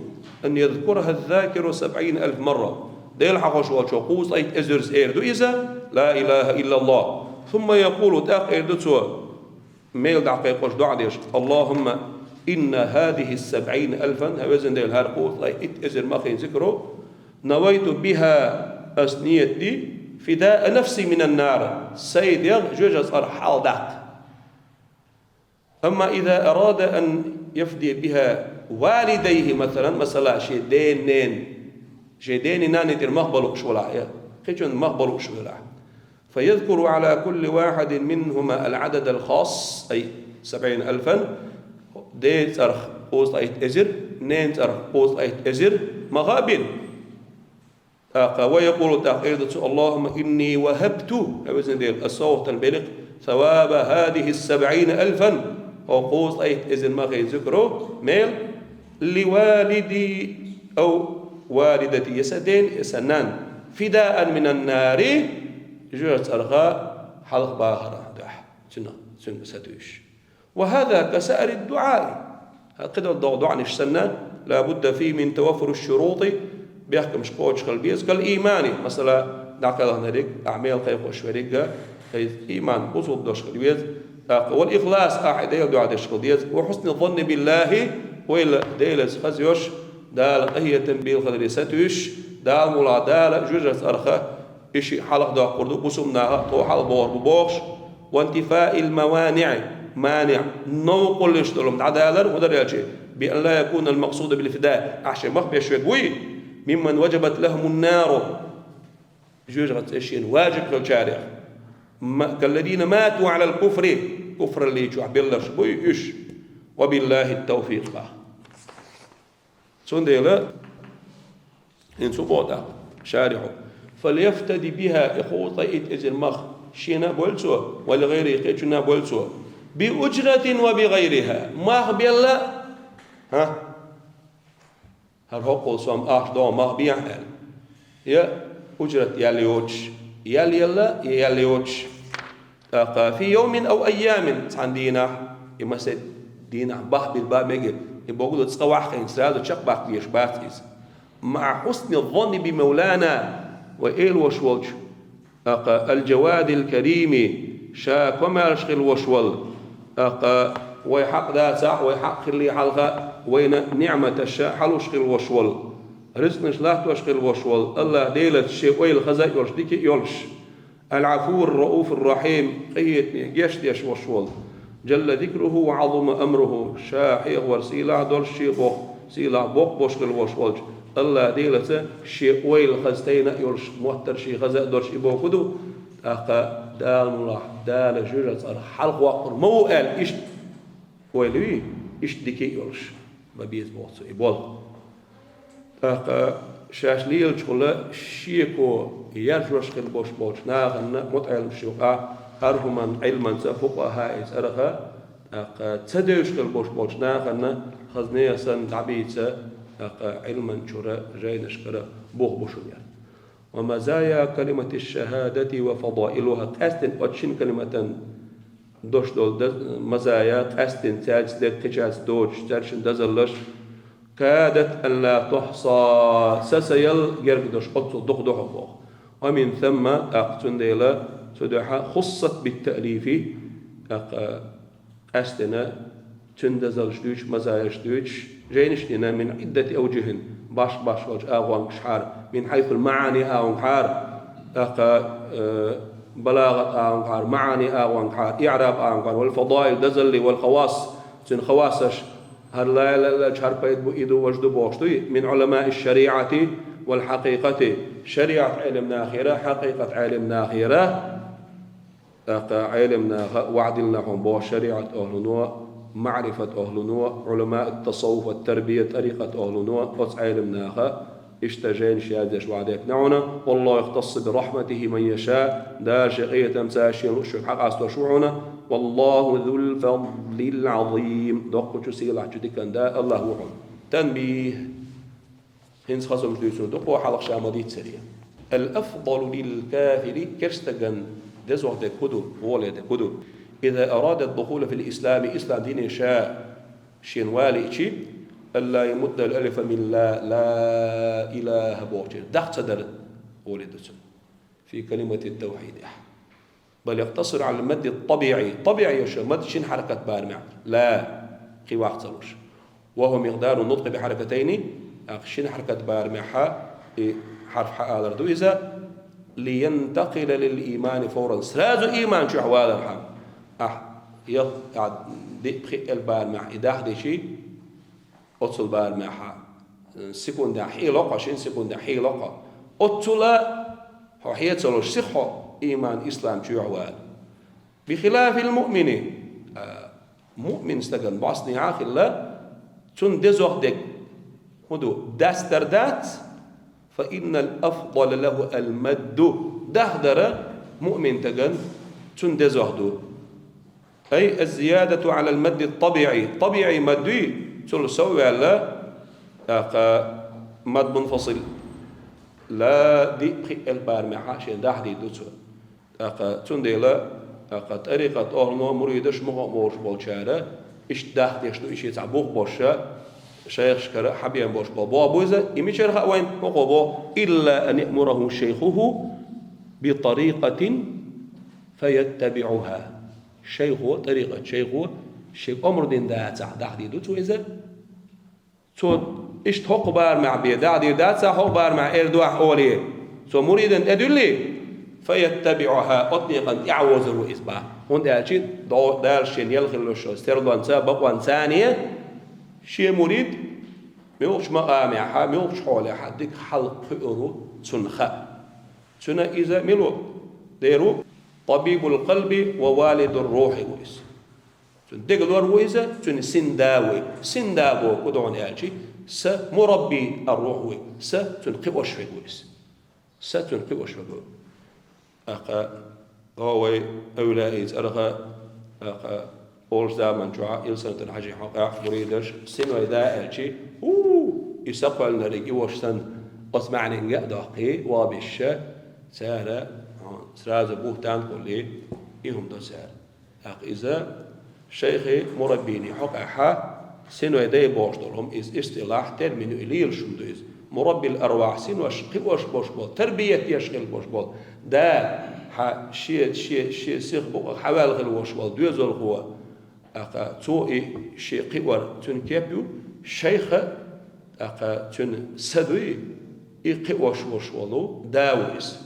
أن يذكرها الذاكر سبعين ألف مرة. Дела хьахош волчо кхузткъе итт эзарза эр ду иза, لا إله إلا الله. ثم يقول، тӀаккха эр ду цо, мел дӀакхайкхош, доӀа деш: اللهم إن هذه السبعين ألفا, хӀай везан Дела, хӀара кхузткъеи итт эзар мах хин зикро, نويت بها, аз ниет ди, فداء نفسي من النار, сай дегӀ жоьжахати цӀерах хьалдаккха. أما إذا أراد أن يفدي بها والديه, масала, масала, ший ден-нен, ший дени-нанни тӀера мах бала лууш велахь, я кхычун мах бала лууш велахь, فيذكر على كل واحد منهما العدد الخاص, أي سبعين ألفا, ден цӀерах кхузткъеи итт эзар, нен цӀерах кхузткъеи итт эзар мах а бина. ТӀаккха, ويقول, тӀаккха эр ду цо: اللهم إني وهبت, хӀай везан Дела, аз сов хьа белхь, ثواب هذه السبعين ألفا, хӀокху кхузткъеи итт эзар мах хин зикро мел, لوالدي أو والدتي, я сан ден, я сан нан, فداء من النار, жоьжахати цӀерах хьалха бахарах дуьхьа, цунах, цуьнга сатуьйсуш. وهذا كسائر الدعاء. ХӀара кхидолу догӀу доӀанаш санна, لا بد فيه من توفر الشروط, бехкамаш кхочуш хила беза, كالإيمان, масала, дӀакхелхинарг, ахь мел кхайкхош верг а, иза иман, бусулба дош хила веза, тӀаккха, والإخلاص, ахь Делан дуьхьа деш хила деза, وحسن الظن بالله, ойла Делаца хаза йолуш, Дала къахетам бийла хиларе сатуьйсуш, Дала муха, Дала жоьжахати цӀерах и шиъ хьалхадоккхур ду, бусулба наха тхо хьалабохур бу бохуш, وانتفاء الموانع, маниӀ, новкъарлаш долу дӀадалар, хӀун дар аьлча, بأن لا يكون المقصود بالفداء, ахь шайн мах беш верг вуй, ممن وجبت لهم النار, жоьжахати цӀе шена важиб хиллачарех, ма-, كالذين ماتوا على الكفر, куфраллин чохь белларш буй уьш, وبالله التوفيق. Цундела, хӀинца хӀун боху тӀаккха шарихьо: فليفتد بها, и кхузткъеи итт эзар мах шена а бойла цо, ولغيره, кхечунна а бойла цо, بأجرة وبغيرها, мах белла, хӀа, хӀара хӀокхул сом ахча догӀу мах бехьа аьлла, я уджрат ял йоцуш, ял елла, я ял йоцуш, ТӀаккха, في يوم أو أيام, цхьана дийнахь, и масех дийнахь бахбила бан мегар, и бохург ду цкъа ваьхьна, сразу чекхбаккха везаш бац иза. مع حسن الظن بمولانا, вай Эла волуш волчу, тӀаккха, الجواد الكريم, ша комаьрша хила волуш волу, тӀаккха, вай хьакъ дацахь, вай хьакъ хилале хьалха, вайна ниӀматаш хьалуш хила волуш волу, рицкъанаш латтош хила волуш волу АллахӀ Делаца шен ойла хаза а йолуш, дика а йолуш. العفو الرؤوف الرحيم, къинхетаме гечдеш волуш волу. جل ذكره وعظم أمره, ша хьехавар сийлахь долуш, шен боху сийлахь боккха болуш хила волуш волчу АллахӀ Делаца шен ойла хаза тайна а йолуш, моттар шен хаза а долуш и бохург ду, тӀаккха Дала муьлхха, Дала жоьжахати цӀарах хьалхаваккхур ма ву аьлла, иштта ойла вий, иштта дика а йолуш, ма беза боху цо и болу. ТӀаккха шаьш лелачухула шеко яржош хила болуш болчу нахана мутаӀеламаш юкъахь хӀара хӀуманна Ӏилманца, фукъахӀаи цӀараха, тӀаккха ца девзаш хила болуш болчу нахана хаза нехан санна дӀабийца, тӀаккха Ӏилман чуьра жайнашкара бух бу шуна яра. ومزايا كلمة الشهادة وفضائلها, къаьсттина оцу шина калиматан дош долу даз-, мазая, къаьсттина цаьрца дерг кхечаьрца доцуш, цаьршинна дазаллаш, كادت أن لا تحصى, са ца ял герга долуш оццул дукха ду хьо боху. ومن ثم, тӀаккха цундела цу дуьхьа, خصت بالتأليف, тӀаккха къаьсттина цуьнан дазаллаш дуьйцуш, мазаяш дуьйцуш, жайнаш дина, من عدة أوجه, баш-баш волчу агӀонгашхьара, من حيث المعاني агӀонгахьара, тӀаккха, э, балагӀат агӀонгахьара, маӀани агӀонгахьара, иӀраб агӀонгахьара, والفضائل, дазалли, والخواص, цуьнан хавасаш, хӀара ла илаха иллаллахӀ, хӀара пайда бу, и ду, важа ду бохуш дуй, من علماء الشريعة والحقيقة, шариӀат Ӏелам нахера, хьакъикъат Ӏелам нахера, тӀаккха Ӏелам наха, ваӀдил нахьун боху шариӀат охӀлуно, маӀрифат охӀлуно, علماء التصوف والتربية, тӀарикъат охӀлуно, оцу Ӏелам наха, иштта жайнаш яздеш ваӀда яьккхина хьуна, والله يختص برحمته من يشاء, Дала шен къинхетамца шена луъучуьнга хьакъастош ву хьуна, والله ذو الفضل العظيم, доккхачу сийлахьчу дикан да АллахӀ ву хьуна. Танбих. ХӀинца хаза хӀумнаш дуьйцур ду кхо хьалха ша ма-дийццаре. الأفضل للكافر, керстаган дезох дерг хӀун ду, гӀоле дерг хӀун ду? إذا أراد الدخول في الإسلام, ислам дине ша шена валийчи, ألا يمد الألف من لا, لا إله бохучуьра даха ца дара гӀоле ду цунна. في كلمة التوحيد. بل يقتصر على المد الطبيعي. ТӀабиӀи йолуш мад шина хьаракат барамехь. لا. кхин ваха ца луш. وهو مقدار النطق بحركتين, тӀаккха шин хьаракат барамехьа и хьарф хьаалар ду иза, لينتقل للإيمان فورا, сразу иман чу валархьама. Ахь, я, а, диъ-пхиъ элп барамехьа и даха дичи, оццул барамехьа, э, секундехь хьийла кхо, шин секундехь хьийла кхо. Оццула хьо хье ца луш сиха хьо иман, ислам чу вала. بخلاف المؤمن, а, муъмин стагана бӀостанехьа хилла, цунна дезох дерг хӀун ду, дастар дац, فإن الأفضل له المد, дахдар муъмин стагана цунна дезох ду. أي الزيادة على المد الطبيعي, тӀабиӀий мад дуй, цул сов ваьлла, тӀаккха мад мунфасил, ла диъ-пхиъ элп барамехьа шен даха дийр ду цо. ТӀаккха цундела, тӀаккха тӀарикъат охӀлано, муридаш, мукъа а болуш болчара, иштта даха деш ду, и шен цхьа бух боша, шайхашкара хьабен болуш болу боху бу иза, и мичара хаьа вайна, хӀокхо боху: إلا أن يأمره شيخه بطريقة فيتبعها. Шайхо, тӀарикъат шайхо, шега омра дина дацахь, даха дийр ду цо иза. Цо иштта хӀокху барамехь бен даха дийр дацахь, хӀокху барамехь эр ду ахь олий, цо муридана тӀедуьллий, فيتبعها, оцу некъана тӀаьхьавозур ву иза боху. ХӀунда аьлча дӀо-, Дала шена ял хилла йолу серлонца, бакъонцане шен мурид муьлхачу макъамехьа, муьлхачу хьолехьа дика хьалакхуьур ву цунна хаьа. Цуьнан иза мила ву? Дера ву طبيب القلب ووالد الروح ву иза. Цуьнан дегалора ву иза, цуьнан синда ву. Синда боху хӀун ду аьлча, са мурабби ар-рухь ву, са цуьнан кхиош верг ву иза. Са цуьнан кхиош верг ву. ТӀаккха, о, вай эвлаийн цӀарах, тӀаккха, олучу заман чохь Илсанатан Хьаьжин хьокъехь муридаш, синой да аьлча, у, и са кхоьллинарг и ваша санна, оцу маьӀненга а доккхий, вабиша, цара, хьо, сразу буьхтан кхуллий, и хӀума до цара. ТӀаккха иза шайхи мураббийни хьокъехьа, синой дай бохуш долу хӀума, иза истилахь, термин ю, и лелаш хӀума ду иза. Мураббил арвахь, синош кхиош болуш болу, тарбият еш хилла болуш болу. Да, хьан шен, шен, шен сиха букъа хьаваьлла хилла волуш волу доьзалхо, тӀаккха цо и шен кхиор цуьнан кеп ю, шайха, тӀаккха цуьнан са дуй, и кхиош волуш волу да ву иза.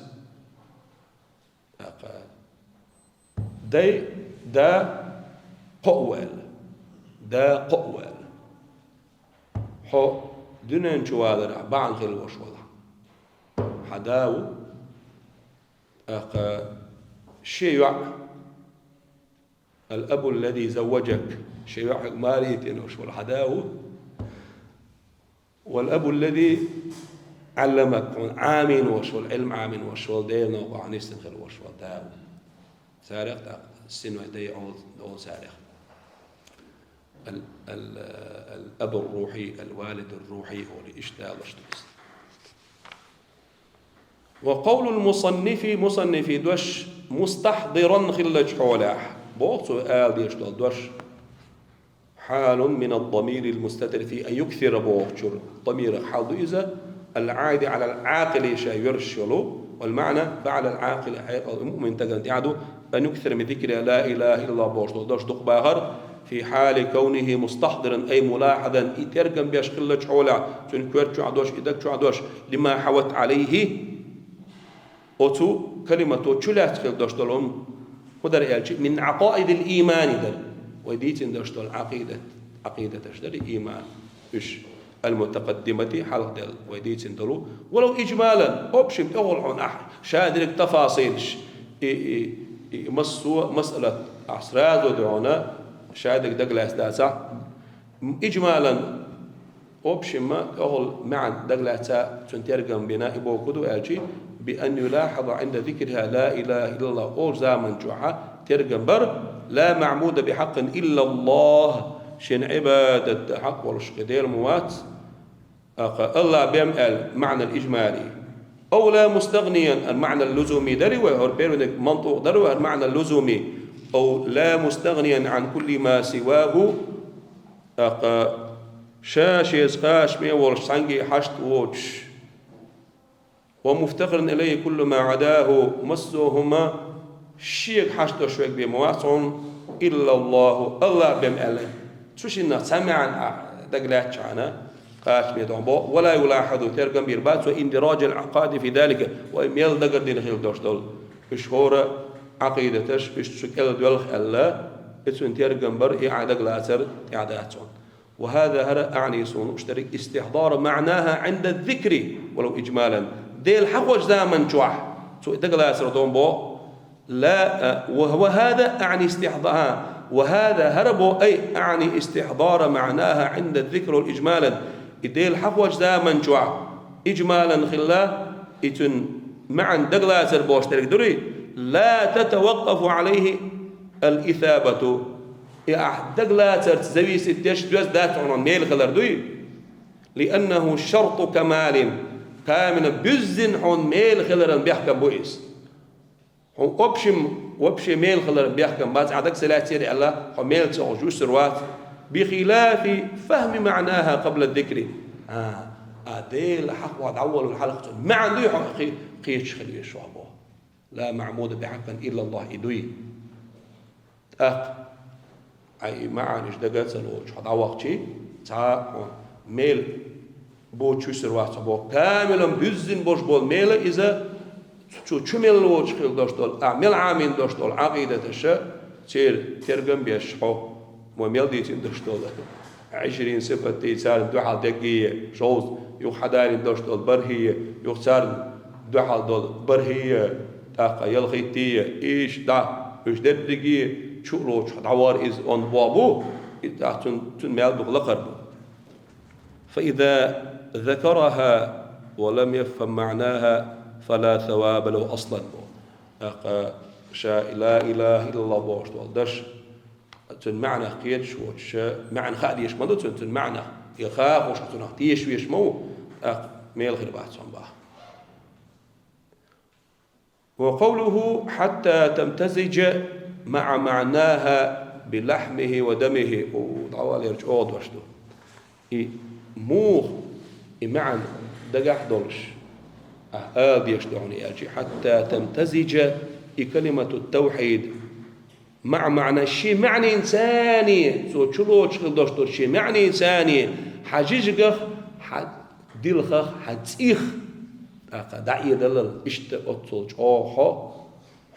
ТӀаккха дай, да кхоъ ву аьлла. Да кхоъ ву аьлла. Хьо дуьнен чу валарехь бахьана хилла волуш волу хьан да ву, тӀаккха шен йоӀ, الأب الذي زوجك, шен йоӀ хьоьга маре йитина волуш волу хьан да ву. والأب الذي علمك, хьуна Ӏамийна волуш волу, Ӏилма Ӏамийна волуш волу, Делан новкъахь нисдина хилла волуш волу да ву. Царах тӀаккха синой дай олу, олу царах. Ал-, ал-, الأب الروحي، الوالد الروحي олий иштта далош ду иза. وقول المصنف, мусаннифан дош, مستحضرا хиллачу хьолехь, боху цо ала дезаш долу дош, حال من الضمير المستتر في أن يكثر бохучуьра дамирах хьал ду иза, العائد على العاقل ша йоьрзуш йолу, والمعنى بعد العاقل хьекъал муъмин стагана тӀехь ду, أن يكثر من ذكر لا إله إلا الله бохуш долу дош дукха бахар, في حال كونه مستحضرا أي ملاحظا, и тергам беш хиллачу хьолехь, цуьнан коьрта чохь дош, и даг чохь дош, لما حوت عليه, оцу калимато чу лаьцна хилла дош долу хӀума хӀун дара аьлча, من عقائد الإيمان дара. Вай дийцина дош долу Ӏакъидат, Ӏакъидаташ дара иман. Уьш المتقدمة хьалха делла вай дийцина долу. ولو إجمالا, общем, тӀехула хьуна ахь ша дерриг тафасилаш, и, и, и массо а масъалат ахь сразу дуьхьуна ша дерриг дагалаьцна дацахь, إجمالا, общем, тӀехула маьӀна дагалаьцна цуьнан тергам бина, и боху хӀун ду аьлча, بأن يلاحظ عند ذكرها لا إله إلا الله олучу заман чохь тергам бар, لا معبود بحق إلا الله, шен Ӏибадат дан хьакъ волуш кхин Дела ма вац, тӀаккха Аллах бен аьлла, маьӀнал ижмали. أو لا مستغنيا, ан маьӀнал лузуми дарий вай, хӀара первый мантукъ дара вай, хӀара маьӀнал лузуми. أو لا مستغنيا عن كل ما سواه, тӀаккха ша шеца кхачаме волуш цхьаьнгге хьашт воцуш. ومفتقرا إليه كل ما عداه, массо а хӀума шега хьашт долуш верг бен ма вац хьуна, إلا الله, Аллах бен аьлла. Цу шиннах цхьа маьӀна а дагалаьцача хьона, кхачаме догӀун бо, ولا يلاحظ, тергам бийр бац цо, اندراج العقاد في ذلك, вай мел дагардина хила дош долу. Уьш хӀора Ӏакъидаташ, уьш цу кӀел доьлху аьлла, и цуьнан тергам бар, и Ӏа дагалацар тӀехь дац хьуна. وهذا, хӀара, أعني, суна лууш дерг, استحضار معناها عند الذكر ولو إجمالا. Дела хьахочу заман чохь цо и дагалацар догӀун бо, لا، آه، و-، وهذا أعني استحضا-، ها، وهذا, хӀара бо, أي أعني استحضار معناها عند الذكر والإجمالا. И Дела хьахочу заман чохь, иджмалан хилла, и цуьнан маьӀна дагалацар бохуш дерг дуй, لا تتوقف عليه الإثابة. И ахь дагалацарца зависит деш доьзна дац хьуна мел хилар дуй. لأنه شرط كمال. Камилан буьззина хьуна мел хиларан бехкам бу иза. Хьуна общем, вообще мел хиларан бехкам бац, Ӏа дага ца лаьцнера аьлла, хьо мел ца хууш вуьсур вац. بخلاف فهم معناها قبل الذكر. А, а Дела хьахо дӀаволлал хьалха цуьнан маьӀна дуй хьо кхе-, кхеташ хила везаш вац боху. لا معبود بحق إلا الله, и дуй. ТӀаккха Ӏай и маьӀнаш дага ца лоцуш хьо дӀавахчий, цхьа хьуна мел боцуш вуьсур вац хьо боху. Камилан буьззина болуш болу мела иза, цу чу мел лоцуш хила дош долу, ахь мел Ӏамийна дош долу Ӏакъидаташа, церан тергам беш хьо, мо мел дийцина дош долу. Ӏишрин сипатий, царна дуьхьал деггий, шовзткъа юха хьадалийна дош долу бархӀий, юха царна дуьхьал долу бархӀий, тӀаккха ялхиттий, иштта, уьш дерриге чу а лоцуш дӀавахар иза онда боху бу, и тӀаккха цуьнан, цуьнан мел дукха лакхара бу. فإذا ذكرها ولم يفهم معناها فلا ثواب له أصلا. ТӀаккха ша لا إله إلا الله бохуш долу даш, цуьнан маьӀнах кхеташ воцуш, маьӀна хаа дезаш ма ду цуьнан, цуьнан маьӀнах, и хаа хууш цунах теша везаш ма ву, тӀаккха мел хир бац цунна боху. وقوله حتى تمتزج مع معناها بلحمه ودمه. О, дӀавалера чӀогӀа дош ду. И муха, и маьӀна дагахь долуш, ахь ала дезаш ду хьуна аьлча, حتى تمتزج, и كلمة التوحيد مع معنى, шен маьӀнийн цане, цо чу лоцуш хила дош долу шен маьӀнийн цане, хьан жижигах, хьан дилхах, хьан цӀих, тӀаккха дӀаэдалал, иштта оццул чӀогӀа хьо,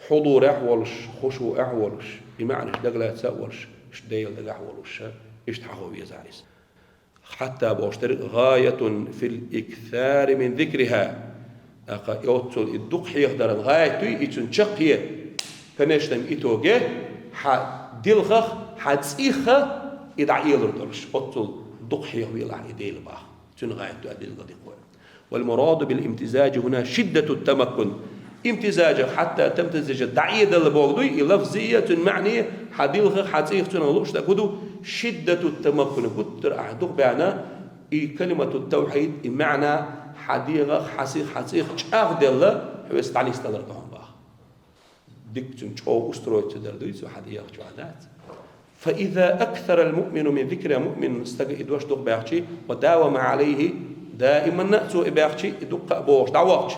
хьудурехь а волуш, хушуӀехь а волуш, и маьӀнаш дагалаца а волуш, иштта Делан дагахь а волуш, иштта хьахо везахь иза. حتى бохуш дерг غاية في الإكثار من ذكرها. ТӀаккха и оццул и дукха хьехадаран гӀайт дуй, и цуьнан чаккхе, в конечном итоге, хьан дилхах, хьан цӀихха и дӀаэлар долуш, оццул дукха хьехавелахь и Дела боху. Цуьнан гӀайт ду аьлла билгалдаккха вай. والمراد بالامتزاج هنا شدة التمكن. Имтизажах, حتى تمتزج, дӀаэдала бохург дуй, и лафзий, цуьнан маьӀний, хьан дилхах, хьан цӀийх цунах лууш дерг хӀун ду? شدة التمكن, гуттар а ахь дукха баьхна, и كلمة التوحيد, и маьӀна хьан дегӀах, хьан сих, хьан цӀийх чӀагӀделла, хьоьца дӀанисдалар ду хьуна боху. Дика цуьнан чӀогӀа устроиться дер дуй цо хьан дегӀах чохь дац. فإذا أكثر المؤمن من ذكرها, муъмин стага и дош дукха баьхчи, وداوم عليه, даиманна а цо и баьхчи, и дуккха а бохуш дӀавахча,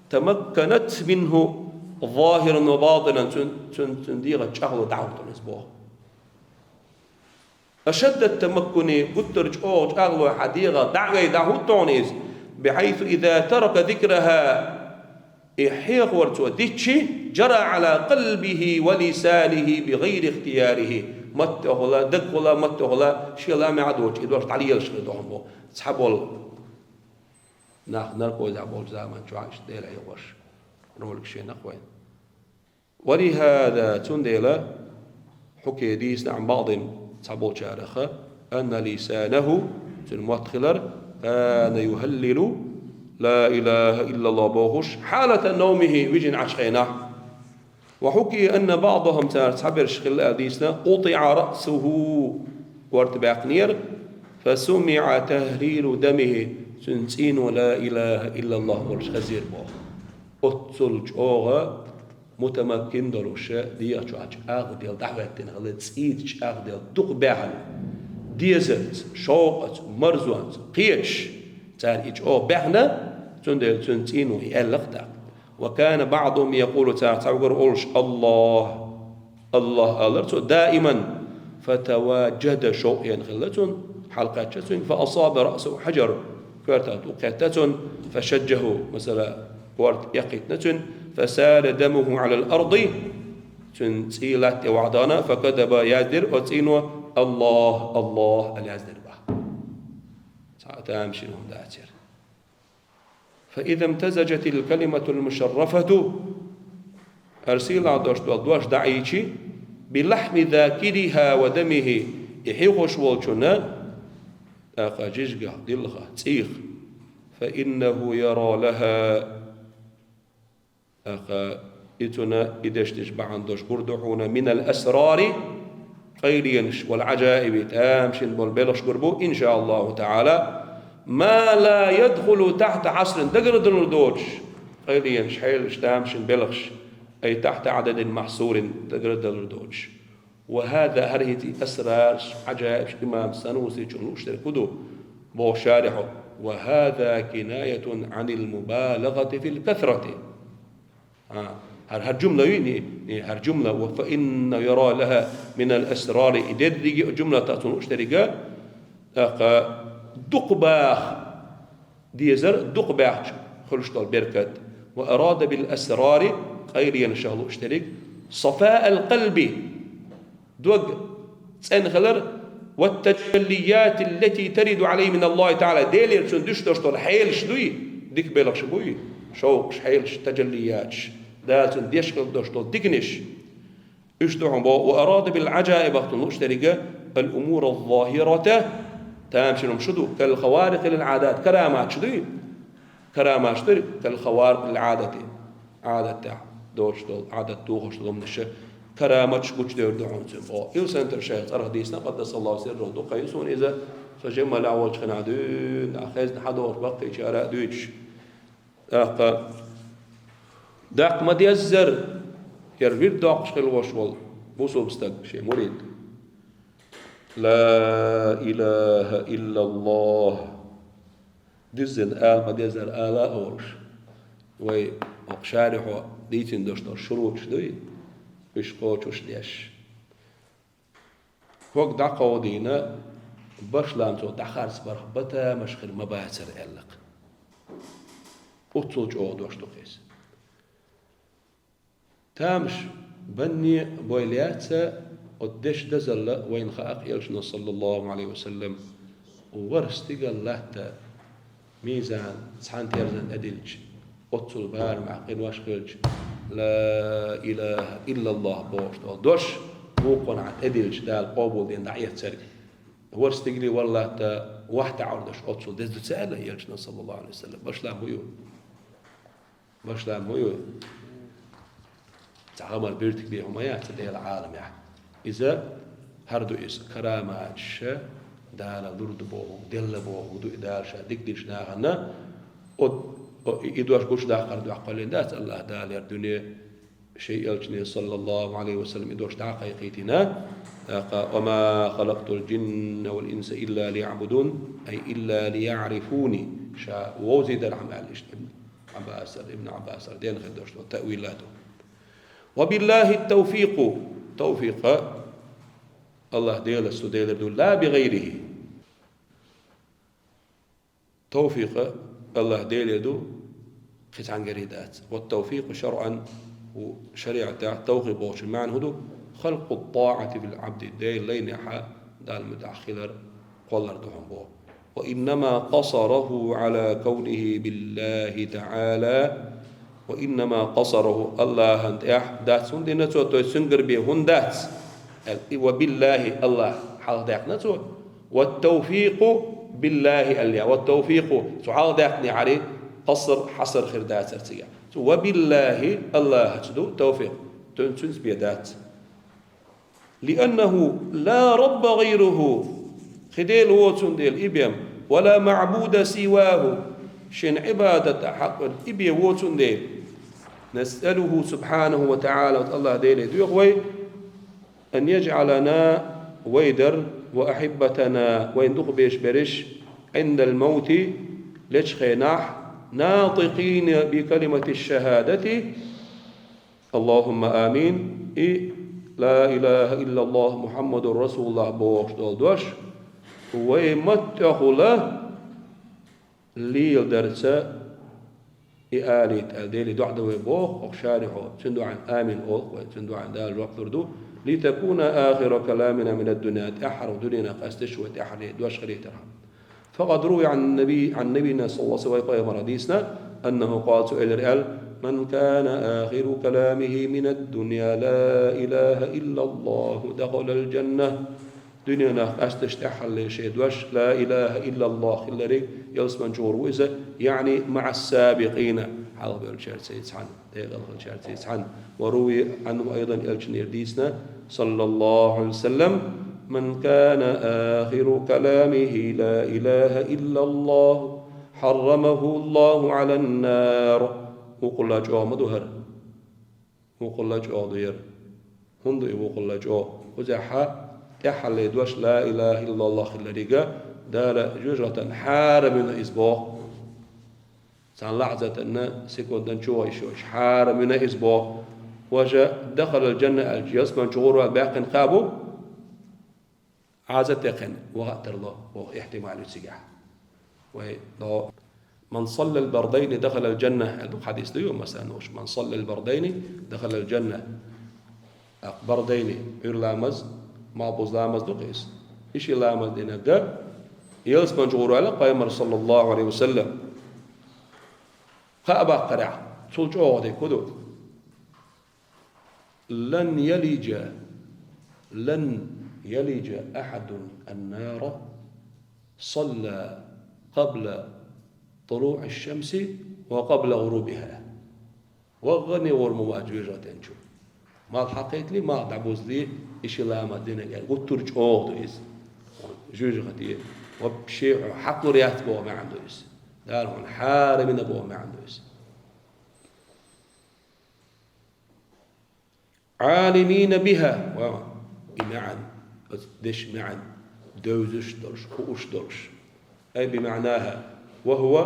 تمكنت منه ظاهرا وباطنا, цуьнан, цуьнан, цуьнан дегӀаца чӀагӀло дӀахӀуттур иза боху. أشد التمكن, гуттар а чӀогӀа чӀагӀло хьан дегӀах дӀа а вей дӀахӀуттур хьуна иза, بحيث إذا ترك ذكرها, и хьехавар цо диччи, جرى على قلبه ولسانه بغير اختياره, маттехула, дагахула, маттехула, шен ламехь а доцуш, и дош дӀалелаш хир ду хьуна боху. Цхьаболу нах наркозехь болчу заман чохь иштта Дела хьехош, ролик шен нах вайн. ولهذا, цундела, حكي, дийцина, عن بعض, цхьаболчараха, أن لسانه, цуьнан мотт хилар, كان يهلل لا إله إلا الله бохуш, حالة نومه, вижина Ӏачу хенахь. وحكي أن بعضهم, цара цхьаберш хилла аьлла дийцина, قطع رأسه, корта баьккхинера, فسمع تهليل دمه, цуьнан цӀийно لا إله إلا الله олуш хезира боху. Оццул чӀогӀа мутамаккин долуш, дегӀа чохь чӀагӀделла дӀахӀоьттина хилла, цӀийца чӀагӀделла дукха баьхна, дезарца, шовкъаца, марзонца, кхеташ, цара и чӀогӀа баьхна, цундела цуьнан цӀийно и аьлла-кх тӀаккха. وكان بعضهم يقول, цара цхьаъ вара олуш, الله, الله алара цо, دائما, فتوجد, шовкъ енна хилла цунна, хьалкхаьчча цуьнга, فأصاب رأسه حجر, коьртах тӀу кхетта цунна, فشجه, масала, корта эккхийтина цуьнан, فسال دمه على الأرض, цуьнан цӀий латта тӀе вахьдана, فكتب, яздира оцу цӀийно, الله الله аьлла яздира бах. Цхьа а тамашийна хӀума дацара. فإذا امتزجت الكلمة المشرفة, хӀара сийлахь долуш долу дош дӀаийчи, بلحم ذاكرها ودمه, и хьехош волчунна, тӀаккха жижигах, диллахах, цӀийх, فإنه يرى لها, тӀаккха и цунна и дешнаш бахьана долуш гур ду хьуна, من الأسرار, къайленаш, والعجائب, тамашийна болу белхаш гур бу, إن شاء الله تعالى, ما لا يدخل تحت عشر, дагардалур доцуш, къайленаш, хьелаш, тамашийна белхаш, أي تحت عدد محصور, дагардалур доцуш. وهذا, хӀара хӀинца и асрарш, Ӏажаибаш имам Санусичун лууш дерг хӀун ду, боху шарихьо, وهذا كناية عن المبالغة في الكثرة. А, хӀара, хӀара жумла вийни, и, хӀара жумла, وفإنه يرى لها من الأسرار, и дерриге а жумла тӀе цунна лууш деррига, тӀаккха дукха баха дезар, дукха баьхча хуьлуш долу беркат. وأراد بالأسرار, къайленашах лууш дерриг, صفاء القلب, дог цӀена хилар, والتجليات التي ترد عليه من الله تعالى, Делера цунна дуьсуш долуш долу хьелаш дуй, дика белхаш буй, шовкъаш, хьелаш, таджаллияташ, Дала цунна деш хила долуш долу диканаш. Уьш ду хьуна боху, وأراد بالعجائب, боху цунна лууш деррига, الأمور الظاهرة, тамашийна хӀума шу ду, كالخوارق للعادات, караматаш дуй, караматаш дуй, كالخوارق للعادة, Ӏадатехь доцуш долу, Ӏадат тухуш долу хӀуманаш, караматаш гучудевр ду хьуна цуьнан боху. Илсхан-Юьртара шайх цӀарах дийцина, قدس الله سره, ду кхайна суна иза, со Жамалехь волчу хенахь дуьйна, хезна хьадогӀуш баккхийчара а дуьйцуш. ТӀаккха даккха ма-деззара, хӀара вирд доккхуш хилла волуш волу бусулба стаг, шен мурид. لا إله إلا الله. Диззина ала ма-деззара ала а олуш. Вай хӀокху шарихьо дийцина долуш долу шуруташ дуй, уьш кхочуш деш. Хьог дӀакховдийна, башлам цо дӀахарцбарх батамаш хир ма бацара аьлла-кх. Оццул чӀогӀа дош ду-кх иза. Тамаш банне а бой лаьцна, оцу дешан дозалла вайна хаьа-кх, элчано, صلى الله عليه وسلم, ворхӀ стигал латта мизан цхьана терзан тӀедиллича, оццул барамехь къинош хилча, لا إله إلا الله бохуш долу дош, мукъанахь тӀедиллича, Дала къобалдина дӀаэцнарг. ВорхӀ стигал вара латта, охьатаӀар долуш оццул деза ду ца аьлла элчано, صلى الله عليه وسلم. Башлам хӀун ю? Башлам хӀун ю? Цхьа гӀамар буьртиг бен хӀума яц Делан Ӏаламехь. Иза хӀара ду иза, караматаш Дала лур ду боху, делла боху ду и Дала ша дика динчу нахана. О, о, и, и дош гучудаккхар доккхаллин дац АллахӀ Дала яр дуьне, шен элчане, صلى الله عليه وسلم, и дош дӀакхайкхийтина. ТӀаккха, وما خلقت الجن والإنس إلا ليعبدون, أي إلا ليعرفوني. Ша вовзийдар хьама аьлла иштта. Ӏаббасар, Ибн Ӏаббасар, дена хир долуш долу таъвилату. وبالله التوفيق, тавфикъ АллахӀ Делаца ду, Делера ду, لا بغيره. Тавфикъ АллахӀ Делера ду, кхин цхьаьнгара дац. والتوفيق شرعا, у шариӀатехь тавфикъ бохучун маьӀна хӀун ду? خلق الطاعة في العبد, Делан лайнехь Далла муьтӀахь хилар кхоллар ду хьуна боху. وإنما قصره على كونه بالله تعالى, وإنما قصره, АллахӀан тӀехь дац хӀунда дина цо, то есть цуьнгара бен хӀунда дац аьлла, и وبالله, АллахӀ хьалха даьккхина цо, والتوفيق بالله аьлла, والتوفيق, цо хьалха даьккхинехьара, къаср, хьаср хир дацара цигахь. Цу وبالله, АллахӀаца ду тавфикъ, тун цуьнца бен дац. لأنه لا رب غيره, кхин Дела воцун дела и бен, ولا معبود سواه, шен Ӏибадат хьакъ верг и бен воцун дела. نسأله سبحانه وتعالى, АллахӀ Деле доьху вай, أن يجعلنا, вай дар, وأحبتنا, вайн дукхаберш берш, عند الموت, лечу хенахь, ناطقين بكلمة الشهادة, اللهم آمين, и «Ла илаха иллаллахӀ Мухьаммадур Расулуллахь» бохуш долу дош, вай маттахула леладарца и алийта аьлла, Деле доӀа дан вай боху хӀокху шарихьо, цуьнан дуьхьа амин олу вай, цуьнан дуьхьа Дала жоп лур ду: «Литакуна ахира каламина минад-дунья», тӀаьххьара дуьненах къаьсташ вай тӀаьххьара дош хилийтархьама. فقد روي عن النبي، عن نبينا صلى الله عليه وسلم, вай пайхамара дийцина, أنه قال, цо элира аьлла: «من كان آخر كلامه من الدنيا لا إله إلا الله دخل الجنة». Дуьненах къаьсташ тӀаьххьара шен дош «Ла илаха иллаллахӀ» хилларг ялсамани чугӀур ву иза, яъни «маӀа ссабикъина», хьалха бевллачаьрца цхьаьна, декъала хиллачаьрца цхьаьна. «Ва рувия Ӏанху айдан», элчанера дийцина, саллаллаху Ӏалайхи ва саллам: «Ман кана ахиру каламихи ла илаха иллаллаху, хьаррамаху Аллаху Ӏалан нар». Вукхулла чӀогӀа ма ду хӀара. Вукхулла чӀогӀа ду яра. ХӀунда и вукхулла чӀогӀа? Кхузахьа тӀаьххьара дош «Ла илаха иллаллахӀ» хилларига Дала жоьжахатан хьарам йина иза боху. Цхьана лахьзатанна, секунданна чу вайша йоцуш, хьарам йина иза боху. Важа дахалал джанна аьлча, ялсамани чу гӀур ван баьккхина кхаъ бу? Ӏазат тӀекхина ваха а тарло, боху, ихтимал ю цигахь. Вай, но: «Ман саллал бардайни дахалал джанна», аьлла ду хьадис ду ю, масалан, уьш: «Ман саллал бардайни дахалал джанна». ТӀаккха бардайни, Ӏуьйра ламаз, малхбуза ламаз ду кхийса. И ши ламаз динарг, ялсамани чу гӀур ваьлла пайхамар, саллаллаху Ӏалайхи ва саллам. Кхаъ баккхарехь, цул чӀогӀа дерг хӀун ду? «Лан ялиджа, лан ялиджа ахьадун аннара салла къабла тулуӀи шамси ва къабла гӀурубиха». ВагӀане гӀур ма вац жоьжахатен чу. Малх хьакхийтале, малх дӀабузале, и ши ламаз динарг аьлла, гуттар а чӀогӀа ду иза. Жоьжахате вообще хьо хьакхалур яц боху маьӀна ду иза. Дала хьуна хьарам йина боху маьӀна ду иза. «Ӏалимина биха», ва, и маьӀна, оцу дешан маьӀна, девзаш долуш, хууш долуш. Ай бимаънаха, ва хӀува,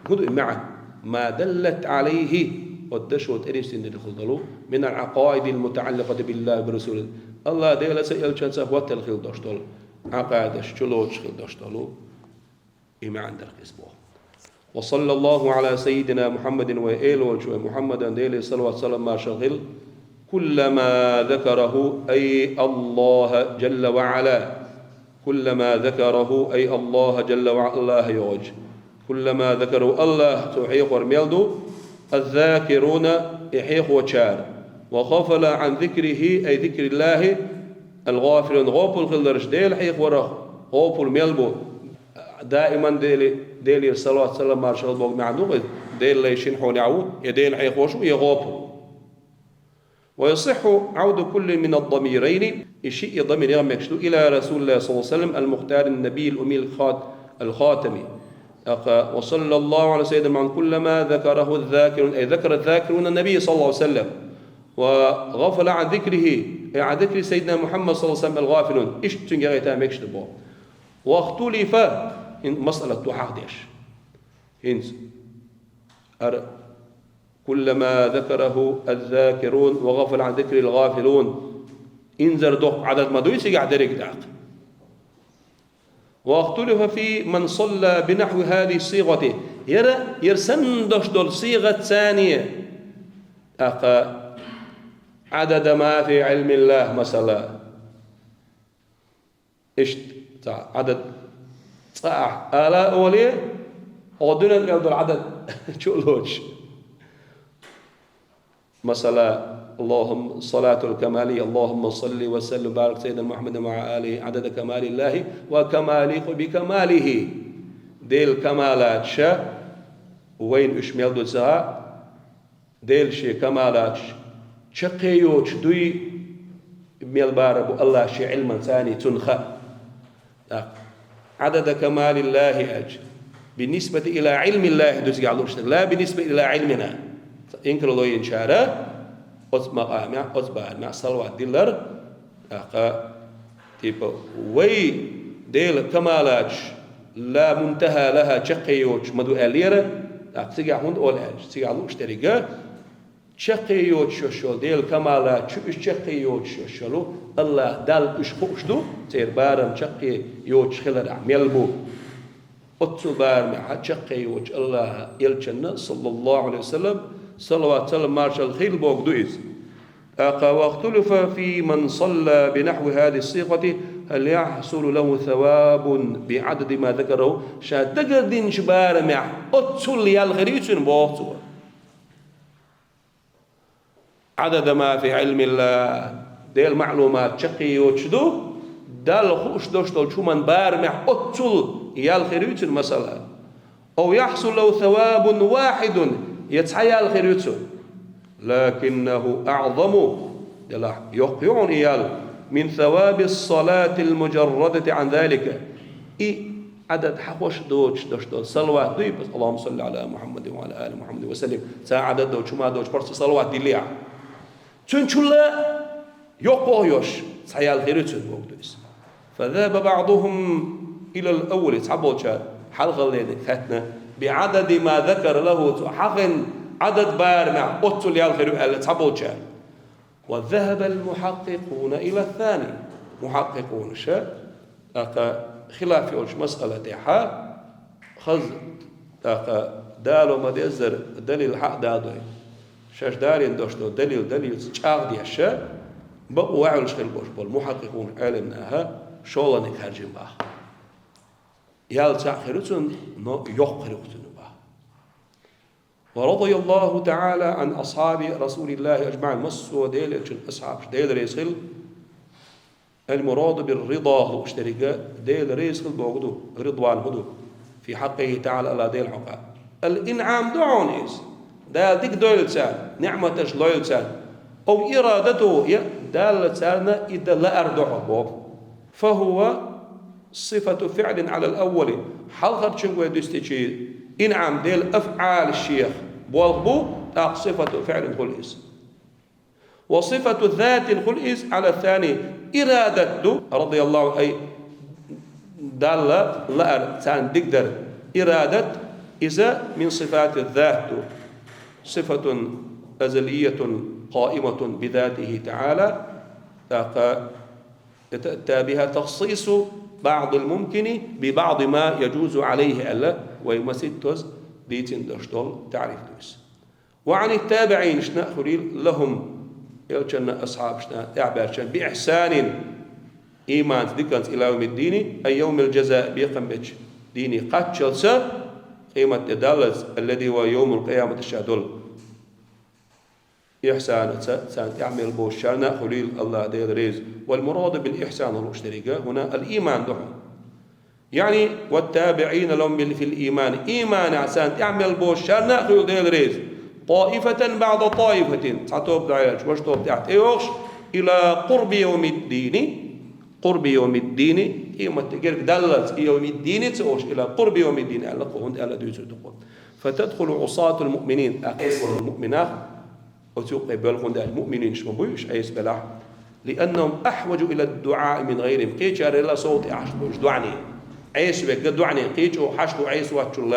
хӀун ду и маьӀна? «Ма даллат Ӏалайхи», оцу дашо тӀе нисдина дерг хила долу, «мин ал-Ӏакъаидил мутаӀалликъати биллахи ва расулихи». АллахӀ Делаца, элчанца хӀоттал хила долуш долу Ӏакъайдаш, чулоцуш хила долуш долу. И маьӀна дара иза боху. «Ва саллаллаху Ӏала саййидина Мухьаммадин», вай Эла волчу вай Мухьаммадан Деле салават-салам маршалла хила. «Куллама закараху ай Аллаха джалла ва Ӏала». «Куллама закараху ай Аллаха джалла ва Ӏала», АллахӀ йоцуш. «Куллама закараху», АллахӀ цо хьехор мел ду, «аз-закируна», и хьехочара. «Ва гъафала Ӏан зикрихи ай зикриллахи ал-гъафилун», гӀопал хилларш Дела хьехорах гӀопал мел бу. Даиман Дели-, Делера салават-салам маршалла боху маьӀна ду-кх иза, Делан лай шина хьолехь ву, я Дела хьехош ву, я гӀопал. «Ва ясихху Ӏавду куллин мин ад-дамирайни», и шиъ я дамир яха мегаш ду, «ила Расулиллахи саллаллаху Ӏалайхи ва саллам ал-Мухтарин Набийил Уммийил Хат-, ал-Хатами». ТӀаккха: «Ва саллаллаху Ӏала саййидина Мухьаммад, куллама закараху аз-закирун», ай закара аз-закируна ан-Набий саллаллаху Ӏалайхи ва саллам. «Ва гъафала Ӏан зикрихи», ай Ӏан зикри саййидина Мухьаммад саллаллаху Ӏалайхи ва саллам ал-гъафилун. Иштта цуьнга яхийта мегаш ду боху. «Вахтулифа», хӀинца масъалат ду хьахдеш. ХӀинца ара: «Куллама закараху аз-закирун ва гъафала Ӏан зикрихил гъафилун». Инзар доккха Ӏадад ма дуй цигахь дерриг даккха. «Вахтулифа фи ман салла би нахьви хазихи сигъати». Яра, яра санна дош долу сигъат царна. ТӀаккха: «Ӏадада ма фи Ӏилмиллахи», масала. Иштта, цхьа Ӏадад цкъа ахь ала а олий, хьо дуьненна мел долу Ӏадад чу а лоцуш. Масала: «Аллахумма салатул камали, Аллахумма салли ва саллим ва барик саййидина Мухьаммадин ва Ӏала алихи Ӏадада камалиллахи ва камали би камалихи». Делан камалаташа вайна уьш мел ду ца хаьа, Дела шен камалаташ чаккхе йоцуш дуй мел бара бу АллахӀ шен Ӏилман царна, цунна хаьа. ТӀаккха: «Ӏадада камалиллахи», аьлча, «би нисбати ила Ӏилмиллахи» ду цигахь лууш дерг, «ла би нисбати ила Ӏилмина». Инкарло йинчара оцу макъамехь, оцу барамехь салават диллар, тӀаккха, типа, вай Делан камалаташ ла мунтаха лаха чаккхе йоцуш ма ду аьллера, тӀаккха цигахь хӀунда олу аьлча, цигахь лууш деррига Чаккхе йоцуш йолу Делан камалат чу уьш чаккхе йоцуш йолу Аллах Далла уьш хууш ду, церан барам чаккхе йоцуш хиларехь мел бу. Оццул барамехь чаккхе йоцуш Аллаха элчанна, саллаллаху алейхи ва саллам, салават-салам маршалла хилла бохург ду иза. ТӀаккха: «واختلف في من صلى بنحو هذه الصيغة هل يحصل له ثواب بعدد ما ذكره». Ша дагардинчу барамехь оццул ял хир ю цуьнан боху цо. «عدد ما في علم الله», Делан маълумат чаккхе йоцуш ду, Далла хууш долуш долчу хӀуманан барамехь оццул ял хир ю цуьнан, масала. «أو يحصل له ثواب واحد», я цхьа ял хир ю цуьнан. «لكنه أعظم», делахь йоккха ю хьуна и ял, «من ثواب الصلاة المجردة عن ذلك». И Ӏадад хьахош доцуш долуш долу салават дуй, база: «اللهم صل على محمد وعلى آل محمد وسلم». Цхьа Ӏадад доцуш, хӀума доцуш, просто салават диллехь. Цуьнан чулла йоккха йолуш, цхьа ял хир ю цуьнан бохург ду иза. «فذهب بعضهم إلى الأول», цхьаболчара хьалхалле хаьттина, «بعدد ما ذكر له», цо хьахийна Ӏадад барамехь оццул ял хир ю аьлла цхьаболчара. «وذهب المحققون إلى الثاني». Мухьаккъикъунаша, тӀаккха хилаф йолчу масъала тӀехь, хаза, тӀаккха дало ма-деззара далил хьа а даладой, шаьш далийна долуш долу далил далилца чӀагӀдеш, бакъо ваьхьалуш хир болуш болу мухьаккъикъун, Ӏелам наха шолгӀаниг хаьржина боху. Ял цхьаъ хир ю цуьнан, но йоккха хир ю цуьнан боху. «ورضي الله تعالى عن أصحاب رسول الله أجمعين». Массо а Делан элчанан асхьабаш, Дела реза хила, «المراد بالرضا» лууш дерг Дела реза хила бохург ду, «رضوان» хӀун ду, «في حقه تعالى», Аллах Делан хьокъехь. «الإنعام» ду хьуна иза, Дала дика дойла царна, ниӀматаш лойла царна, «أو إرادته», я Далла царна и дан лаар ду хьо боху. «فهو صفة فعل على الأول». Хьалхарчуьнга вай дуьстича, инӀам Делан афӀал шех болх бу, тӀаккха صفة فعل хуьлу иза. «وصفة ذات» хуьлу иза على الثاني, ирадат ду, رضي الله عنه, ай, Далла лаар, царна дика дар. Ирадат, иза من صفات الذات ду. «صفة أزلية قائمة بذاته تعالى». ТӀаккха «يتأتى بها تخصيص بعض الممكن ببعض ما يجوز عليه» аьлла, вай масийттаза дийцина долуш долу таъриф ду иза. «وعن التابعين», шна а хуьлийла, «لهم», элчанна, асхьабашна, тӀаьхьабаьрчан, «بإحسان», ийманца, диканца, «إلى يوم الدين», ай, «يوم الجزاء», бекхам бечу дийне кхаччалца, къематде даллалц, «الذي هو يوم القيامة», ша долу. Ихьсанаца царна тӀаьхьа мел болчарна а хуьлийла Аллах Дела реза. «والمراد بالإحسان» лууш дерг хӀуна الإيمان ду хьуна. Яъни «والتابعين لهم بال-، في الإيمان», ийманехь царна тӀаьхьа мел болчарна а хуьлийла Дела реза. «طائفة بعد طائفة», цхьа тоба дӀаяьлча, важа тоба тӀаьхьа тӀейогӀуш, «إلى قرب يوم الدين», «قرب يوم الدين», къематде герга даллалц, «يوم الدين» ца олуш, «إلى قرب يوم الدين» аьлла кху, хӀунда аьлла дуьйцур ду кху. «فتدخل عصاة المؤمنين», тӀаккха Ӏеса волу муъминаш, оцу юккъе боьлху, хӀунда аьлча муъминаш ма буй уьш Ӏеса белахь, «لأنهم أحوج إلى الدعاء من غيرهم», кхечарел а совгӀат Ӏаш бу уьш доӀане. Ӏеса верг доӀане, кхечо хьашт ву Ӏеса воцчул.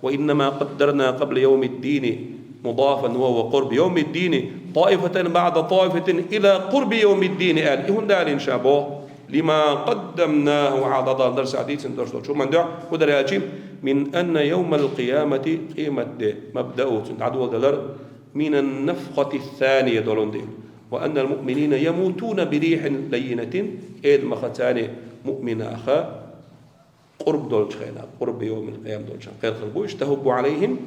«وإنما قدرنا قبل يوم الدين» مضافا وهو قرب يوم الدين «طائفة بعد طائفة إلى قرب يوم الدين» аьлла. И хӀунда аьлла ша боху? «لما قدمناه», Ӏа дӀадалла дара сан дийцина долуш долчу хӀуманна дуьхьа, хӀун дара аьлча, «من أن يوم القيامة», къематде, «مبدأه», цуьнан дӀадоладалар, «من النفخة الثانية» долун дела. «وأن المؤمنين يموتون بريح لينة», кӀеда махаца муъминаш къурб долчу хенахь, «قرب يوم القيامة» долчу хенахь, кхел хила бу уьш, «تهب عليهم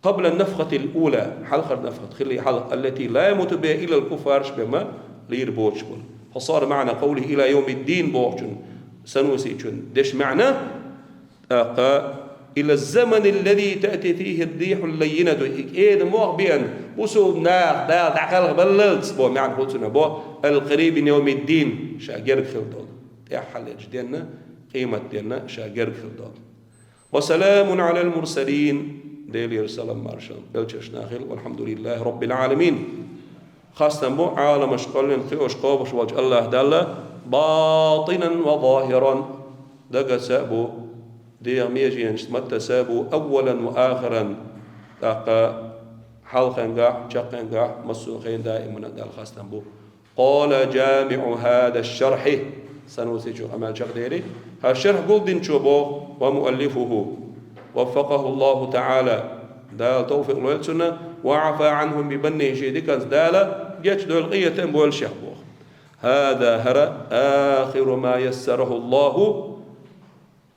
قبل النفخة الأولى», хьалхара нафхат хилли хьалха, «التي لا يموت بها إلا الكفار», уьш бен ма лийр боцуш болу. «فصار معنى قوله إلى يوم الدين» бохучун, Санусичун дешан маьӀна, тӀаккха, «إلى الزمن الذي تأتي فيه الريح اللينة», и кӀеда мох беана, бусулба нах Дала дӀакхалхабаллалц боху маьӀна хуьлу цуьнан боху, «القريب من يوم الدين», ша герга хила долу, тӀаьххьарлечу денна, къематденна ша герга хила долу. «وسلام على المرسلين», Делера салам маршалла элчанашна хила, «والحمد لله رب العالمين». Хастам бу Ӏаламаш кхоьллина, кхиош, кхобуш волчу Аллах Далла, «باطنا وظاهرا», дагаца а бу, дегӀан меженашца, маттаца а бу, «أولا وآخرا», тӀаккха хьалхенгахь, чаккхенгахь, массо а хенахь даимана а Далла хастам бу. قال جامع هذا الشرح, Санусичо къамаьл чакхдели, хӀара шархь гулдинчо боху, ومؤلفه وفقه الله تعالى, Дала тавфикъ лойла цунна, وعفا عنه بمنه, шен диканца Дала гечдойла къинхетам бойла шех боху. هذا, хӀара, آخر ما يسره الله,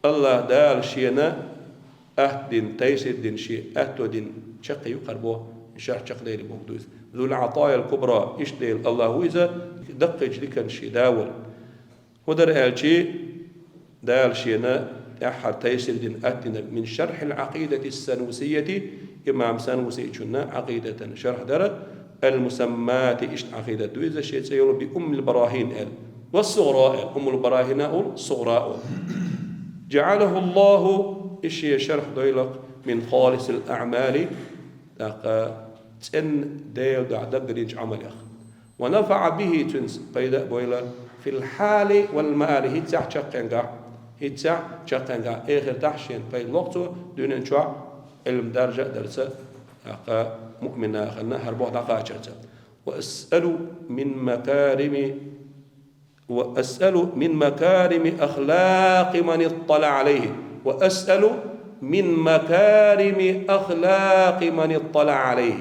АллахӀ Дала шена атта дина, тайсир дина, шен аьтто дина чаккхе юкъара боху, шархь чакхдели боху ду иза. ذو العطايا الكبرى, иштта Дела АллахӀ ву иза, даккхийчу диканна шен да волу. ХӀун дара аьлча, Дала шена тӀаьххьара тайсир дина, атта дина, من شرح العقيدة السنوسية, имам Санусичунна Ӏакъидатан шархь дара, المسماة, иштта Ӏакъидат ду иза, шен цӀе йолу, بأم البراهين аьлла, والصغرى аьлла, Уммул Барахина олу, Сугъра олу. جعله الله, и шен шархь дойла-кх, من خالص الأعمال, тӀаккха цӀена Делан дуьхьа даггадинчу Ӏамалех. ونفع به, цуьнца пайда а бойла, في الحال والمآل, хӀинццехь, чаккхенгахь, хӀинццехь, чаккхенгахь, эхартахь шена пайда ло-кх цо, дуьнен чохь Ӏилма даржа а дарца, тӀаккха муъмин нахана хӀара боху дӀакхачарца. وأسأل من مكارم وأسأل من مكارم أخلاق من اطلع عليه. وأسأل من مكارم أخلاق من اطلع عليه.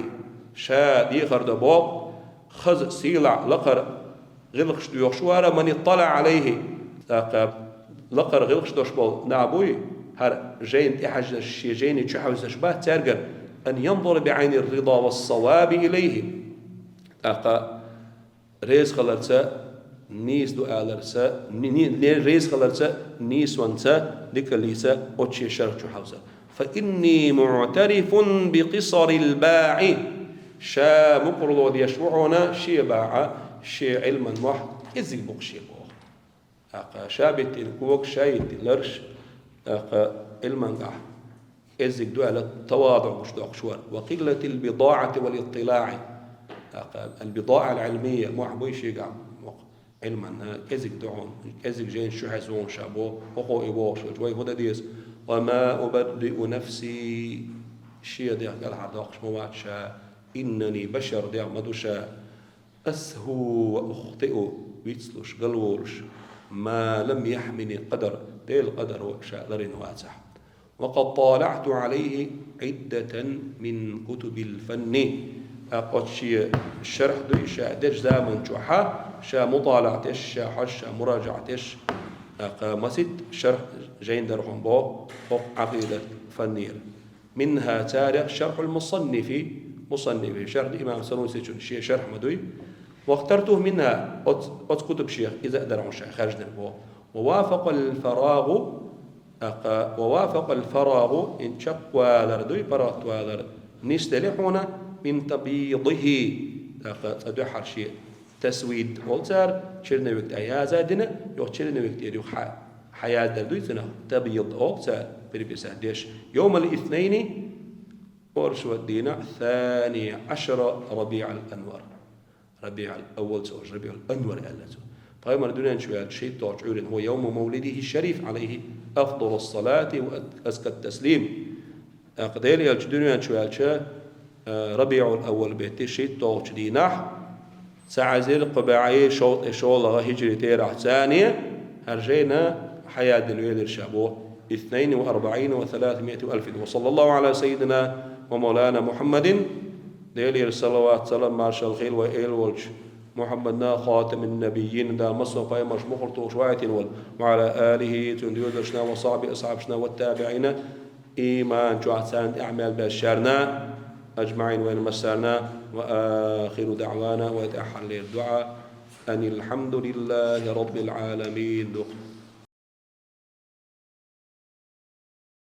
Ша дехар до боху, хаза, сийлахь, лакхара гӀиллакхаш доьхуш вара, من اطلع عليه. ТӀаккха лакхара гӀиллакхаш долуш болу нах буй, хӀара жайна тӀехьаьжнарш, шен жайни чу хьаьвсинарш бац цаьргара, أن ينظر بعين الرضا والصواب إليه. ТӀаккха резахаларца, нийса ду аларца, ни-, ни-, не-, резахаларца, нийсонца, дикаллица оцу шен шарх чу хьовса. فإني معترف بقصر الباع. Ша мукъарло деш ву хьуна шен баӀа, шен Ӏилман мохь кӀезиг бу-кх шен боху. ТӀаккха ша биттина кога, ша йиттина ларш, тӀаккха Ӏилмангахь кӀезиг ду аьлла, таваду гуш доккхуш вара. وقلة البضاعة والاطلاع. ТӀаккха البضاعة العلمية мохь буй шегахь, мохь Ӏилманна кӀезиг ду хьуна, кӀезиг жайна чу хьаьвсина ша бо, хӀокхо и бохуш хилча, вай хӀун дан деза? وما أبرئ نفسي. Шен дегӀ галхьа доккхуш ма вац ша, إنني بشر, дегӀ ма ду ша. أسهو وأخطئ, вицлуш, галволуш, ما لم يحمني القدر, Делан къадаро ша ларйина вацахь. وقد طالعت عليه عدة من كتب الفن. ТӀаккха оцу шен шарх дуй ша дечу заман чохь, ша муталаӀа деш, ша хьожуш, ша муражаӀа деш, тӀаккха масийтта шарх жайна дара хьуна боху хӀокху Ӏакъидат фаннера. منها, царех, شرح المصنف, мусаннифе шарх ду, имам Санусичун шен шарх ма дуй. واخترته منها, оц-, оцу кутуб шех иза а дара хьуна ша хаьржинарг боху. ووافق الفراغ, тӀаккха, ووافق الفراغ, хӀинца чекхвалар дуй, паргӀатвалар нисделира хьуна, من تبييضه, тӀаккха цкъа дуьххьара шен Тасвид олу цара, черновик тӀе яза дина, юха черновик тӀера юха хьа-, хьаяздар дуй цунах, табйид олу цара, переписать деш. يوم الاثنين, оршот дийнахь, ثاني عشر ربيع الأنور. РабиӀул-аввал ца олуш, РабиӀул-анвар аьлла цо. Пайхамар дуьнен чу ваьлча шийтталгӀачу Ӏуьйрана, هو يوم مولده الشريف عليه أفضل الصلاة وأزكى التسليم. ТӀаккха Делан элча дуьнен чу ваьлча, а, РабиӀул-аввал бетте шийтталгӀачу дийнахь, цхьа эзар кхо бӀе шовзткъе шолгӀа хиджри терахь царна, хӀара жайна хьаяздина велира ша боху, اثنين وأربعين وثلاثمائة ألف. وصلى الله على سيدنا ومولانا محمد. Делера салават, салам, маршалла хила вай эла волчу Мухьаммадна, خاتم النبيين, Дала массо а пайхамарш мухӀар тухуш вайтина волу, وعلى آله, цуьнан доьзалшна, وصحبه, асхьабашна, والتابعين, ийман чохь царна тӀехь мел баьржинаршна, أجمعين, вайна массарна, وآخر دعوانا, вай тӀаьххьарлера дуӀа, أن الحمد لله رب العالمين ду-кх.